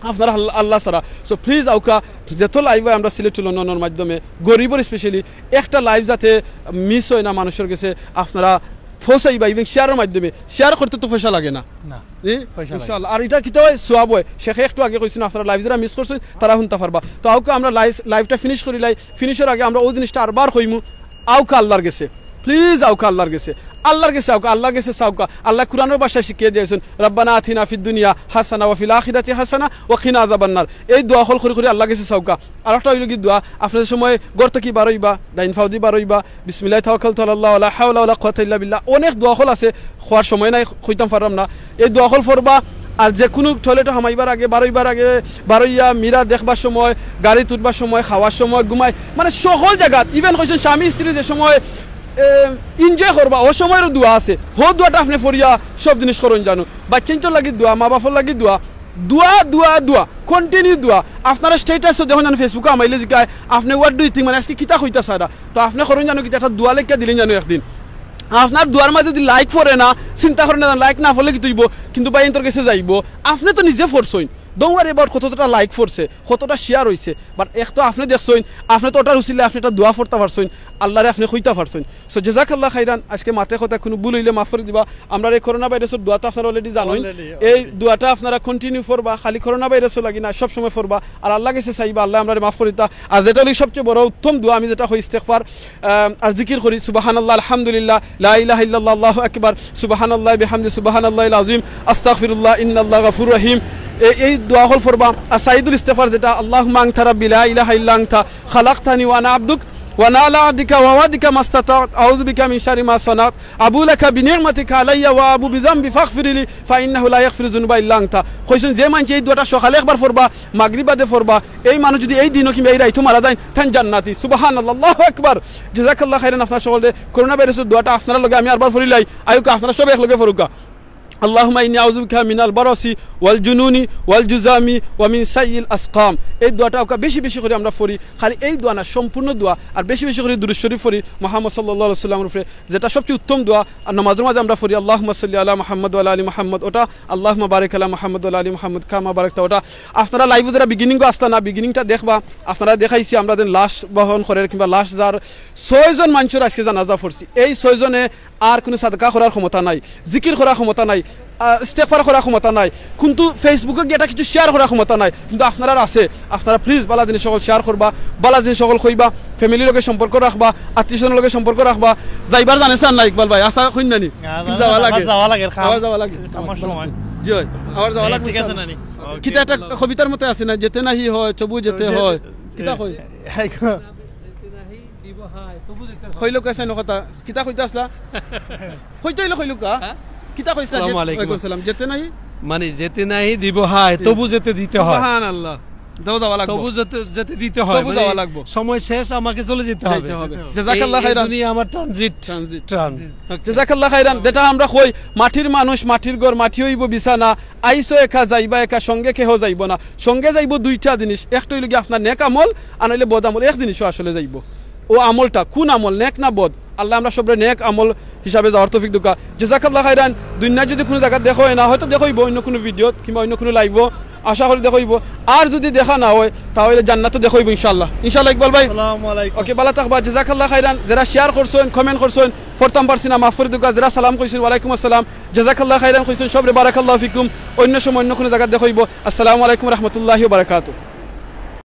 আপনার আল্লাহ, আল্লাহ ছাড়া। So please আউক্কা, যেতলা আইবা আমরা সিলেট টু লন্ডনর মাধ্যমে গরিবর specially একটা লাইভ যাতে মিস হয় না মানুষর গেছে, আপনারা পৌঁছাইবা, even শেয়ারর মাধ্যমে। শেয়ার করতে তো পয়সা লাগে না। না, জি? পয়সা লাগে। ইনশাআল্লাহ। আর ইটা কিতা হয়? সওয়াব হয়। শেখে একটু আগে কইছইন, আপনারা লাইভ যারা মিস করছইন, তারা হুনতা পারবা। তো আউক্কা আমরা লাইভ, লাইভটা ফিনিশ করি লাই, ফিনিশর আগে আমরা অউ জিনিসটা আরবার কইমু, আউক্কা আল্লাহর গেছে। Please আউক্কা আল্লাহর গেছে। আল্লাহর গেছে আউক্কা, আল্লাহর গেছে চাউক্কা। আল্লায় কুরআনর ভাষায় শিখিয়া দিছইন, "রাব্বানা আতিনা ফিদ দুনিয়া হাসানা ওয়া ফিল আখিরাতি হাসানা ওয়া কিনা আযাবান নার।" এই দোয়া অকল করি করি আল্লাহর গেছে চাউক্কা। আর একটা অইলো কি দোয়া, আপনে যে সময় ঘর থাকি বারইবা, ডাইন পাওদি বারইবা, "বিসমিল্লাহি তাওয়াক্কালতু আলাল্লাহ, ওয়ালা হাওলা ওয়ালা কুওয়াতা ইল্লা বিল্লাহ।" অনেক দোয়া অকল আছে, কওয়ার সময় নাই, কইতাম পাররাম না। এই দোয়া অকল পড়বা, আর যে কুনু টয়লেটো হামাইবার আগে, বারইবার আগে, বারইয়া মিরা দেখবার সময়, গাড়িত উঠবার সময়, খাওয়ার সময়, ঘুমাই, মানে সকল জাগাত, even কইছইন স্বামী স্ত্রী যে সময়, এ, enjoy করবা, অউ সময়রও দোয়া আছে। হউ দোয়াটা আপনে পড়িয়া সব জিনিস করইন জানো। বাচ্চাইন্তর লাগি দোয়া, মা বাপর লাগি দোয়া, দোয়া, দোয়া, দোয়া, continue দোয়া। আপনারা status-ও দেখইন জানো, Facebook-ও হামাইলে জিকায়, আপনে what do you think, মানে আজকে কিতা কইতা চাইরা? তো আপনে করইন জানো কিতা, একটা দোয়া লেখিয়া দিলেন জানো একদিন। আপনার দোয়ার মাঝে যদি লাইক পড়ে না, চিন্তা করইন না, লাইক না পড়লে কিতা অইবো, কিন্তু ভাইয়াইন্তর গেছে যাইবো। আপনে তো নিজে পড়ছইন, don't worry about কতটা লাইক পড়ছে, কতটা শেয়ার অইছে, but এক তো আপনে দেখছইন, আপনে তো ওটার উসিলে আপনে একটা দোয়া পড়তা পারছইন, আল্লাহরে আপনে কইতা পারছইন। So জাযাকাল্লাহ খাইরান, আজকে মাতে কথা কুনু ভুল অইলে মাফ করি দিবা। আমরার এই করোনা ভাইরাসর দোয়া তো আপনারা already জানইন। Already, এই already। দোয়াটা আপনারা continue পড়বা, খালি করোনা ভাইরাসর লাগি না, সব সময় পড়বা। আর আল্লাহর গেছে চাইবা, আল্লায় আমরারে মাফ করিতা। আর যেটা অইলো সবচেয়ে বড় উত্তম দোয়া, আমি যেটা কই ইস্তেগফার, আম, আর জিকির করি, সুবহানাল্লাহ, আলহামদুলিল্লাহ, লা ইলাহা ইল্লাল্লাহ, আল্লাহু আকবার, সুবহানাল্লাহ বিহামদি, সুবহানাল্লাহিল আযীম, আস্তাগফিরুল্লাহ, ইন্নাল্লাহা গাফুরুর রহিম। এই, এই দোয়া অকল পড়বা। আর সাইয়্যিদুল ইস্তেগফার যেটা, আল্লাহুম্মা আনতা রাব্বি লা ইলাহা ইল্লা আনতা, খালাকতানি ওয়া আনা আবদুক, ওয়া আনা আলা আহদিকা ওয়া ওয়াদিকা মাস্তাতাত, আউযু বিকা মিন শাররি মা সানাত, আবু লাকা বিনি'মাতিকা আলাইয়া ওয়া আবু বিযামবি ফাগফিরলি, ফা ইন্নাহু লা ইয়াগফিরুয যুনুবা ইল্লা আনতা। কইছইন যে মানষে এই দোয়াটা সকালে একবার পড়বা, মাগরিব বাদে পড়বা, এই মানুষ যদি এই দিনো কিংবা এই রাইতো মারা যাইন, তাইন জান্নাতি। সুবহানাল্লাহ, আল্লাহু আকবার। জাযাকাল্লাহ খাইরান, আপনারা সকলে করোনা ভাইরাসর দোয়াটা আপনারার লগে আমি আরবার পড়িলাই, আউক্কা আপনারা সবে একলগে পড়উক্কা। আল্লাহুম্মা ইন্নী আউযু বিকা মিনাল বারাসি ওয়াল জুনুনি ওয়াল জুযামি ওয়া মিন সাইয়্যিল আসকাম। এই দোয়াটা আউক্কা বেশি বেশি করি আমরা পড়ি। খালি এই দোয়া না, সম্পূর্ণ দোয়া, আর বেশি বেশি করি দুরূদ শরীফ পড়ি মুহাম্মদ সাল্লাল্লাহু আলাইহি ওয়াসাল্লামর উপরে, যেটা সবচেয়ে উত্তম দোয়া। আর নামাজর মাঝে আমরা পড়ি, "আল্লাহুম্মা সাল্লি আলা মুহাম্মদ ওয়া আলা আলি মুহাম্মদ", ওটা, "আল্লাহুম্মা বারিক আলা মুহাম্মদ ওয়া আলা আলি মুহাম্মদ কামা বারাকতা", ওটা। আপনারা লাইভো যারা beginning-ও আছলা না, beginning-টা দেখবা, আপনারারে দেখাইছি আমরা যেন লাশ বহন করের কিংবা লাশ যার, ছয়জন মানষর আজকে জানাজা পড়ছি। এই ছয়জনে আর কুনু সাদকা করার ক্ষমতা নাই, জিকির করার ক্ষমতা নাই, আহ, ইস্তেগফার করার ক্ষমতা নাই, কিন্তু Facebook-ও গিয়া এটা কিছু শেয়ার করার ক্ষমতা নাই, কিন্তু আপনারার আছে। আপনারা please বালা জিনিস অকল শেয়ার করবা, বালা জিনিস অকল কইবা, family-র লগে সম্পর্ক রাখবা, আত্মীয় স্বজনর লগে সম্পর্ক রাখবা। যাইবার জানে স্যার না ইকবাল ভাই, আশা কইন না নি? না, না, যাওয়া না, লাগে। আবার যাওয়া লাগে, খাওয়া যাওয়া লাগে। আমার সময়। জি অয়, আবার যাওয়া লাগে। ঠিক আছে না নি? কিতা একটা কবিতার মতো আছে না, "যেতে নাহি হয়, তবু যেতে হয়।" কিতা কই? কইলো কেসে ন কথা, কিতা কইতা আছলা? কইতে অইলে কইলুক্কা। হ্যাঁ? কিতা কইতা? আসসালামু আলাইকুম। ওয়ালাইকুম আসসালাম। যেতে নাহি? মানে, যেতে নাহি দিব হায়, তবু যেতে দিতে হয়। সুবহানাল্লাহ। যাও, যাওয়া লাগবো। তবু যেতে, যেতে দিতে হয়, তবু মানে, যাওয়া লাগবো। সময় শেষ, আমাকে চলে যেতে হবে। যাইতে হবে। জাযাকাল্লাহ এই, এই খাইরান। দুনিয়া আমার ট্রানজিট। ট্রানজিট। ট্রান-, ওকে। জাযাকাল্লাহ খাইরান। যেটা আমরা কই, মাটির মানুষ, মাটির ঘর, মাটি অইবো বিছানা, আইছো একা, যাইবা একা, সঙ্গে কেহ যাইবো না। সঙ্গে যাইবো দুইটা জিনিস, একটা অইলো গিয়া আপনার নেক আমল, আর নাইলে বদ আমল, এক জিনিসও আসলে যাইবো। ও আমলটা কোন আমল, নেক না বদ? আল্লাহ আমরা সবরে নেক আমল হিসাবে যাওয়ার তৌফিক দেউক্কা। জাযাকাল্লাহ খাইরান। দুনিয়াত যদি কুনু জাগাত দেখা অয় না, হয়তো দেখা অইবো অইন্য কুনু ভিডিওত কিংবা অইন্য কুনু লাইভো, আশা করি দেখা অইবো। আর যদি দেখা না অয়, তাইলে জান্নাতো দেখা অইবো ইনশাআল্লাহ। ইনশাআল্লাহ ইকবাল ভাই। আসসালামু আলাইকুম। ওকে, ভালা থাকবা। জাযাকাল্লাহ খাইরান। যেরা শেয়ার করছইন, কমেন্ট করছইন, পড়তাম পারছি না, মাফ করি দেউক্কা। যেরা সালাম কইছইন, ওয়ালাইকুম আসসালাম। জাযাকাল্লাহ খাইরান কইছইন, সবরে বারাকাল্লাহু ফিকুম। অইন্য সময় অইন্য কুনু জাগাত দেখা অইবো। আসসালামু আলাইকুম রহমতুল্লাহি ওয়া বারাকাতুহু।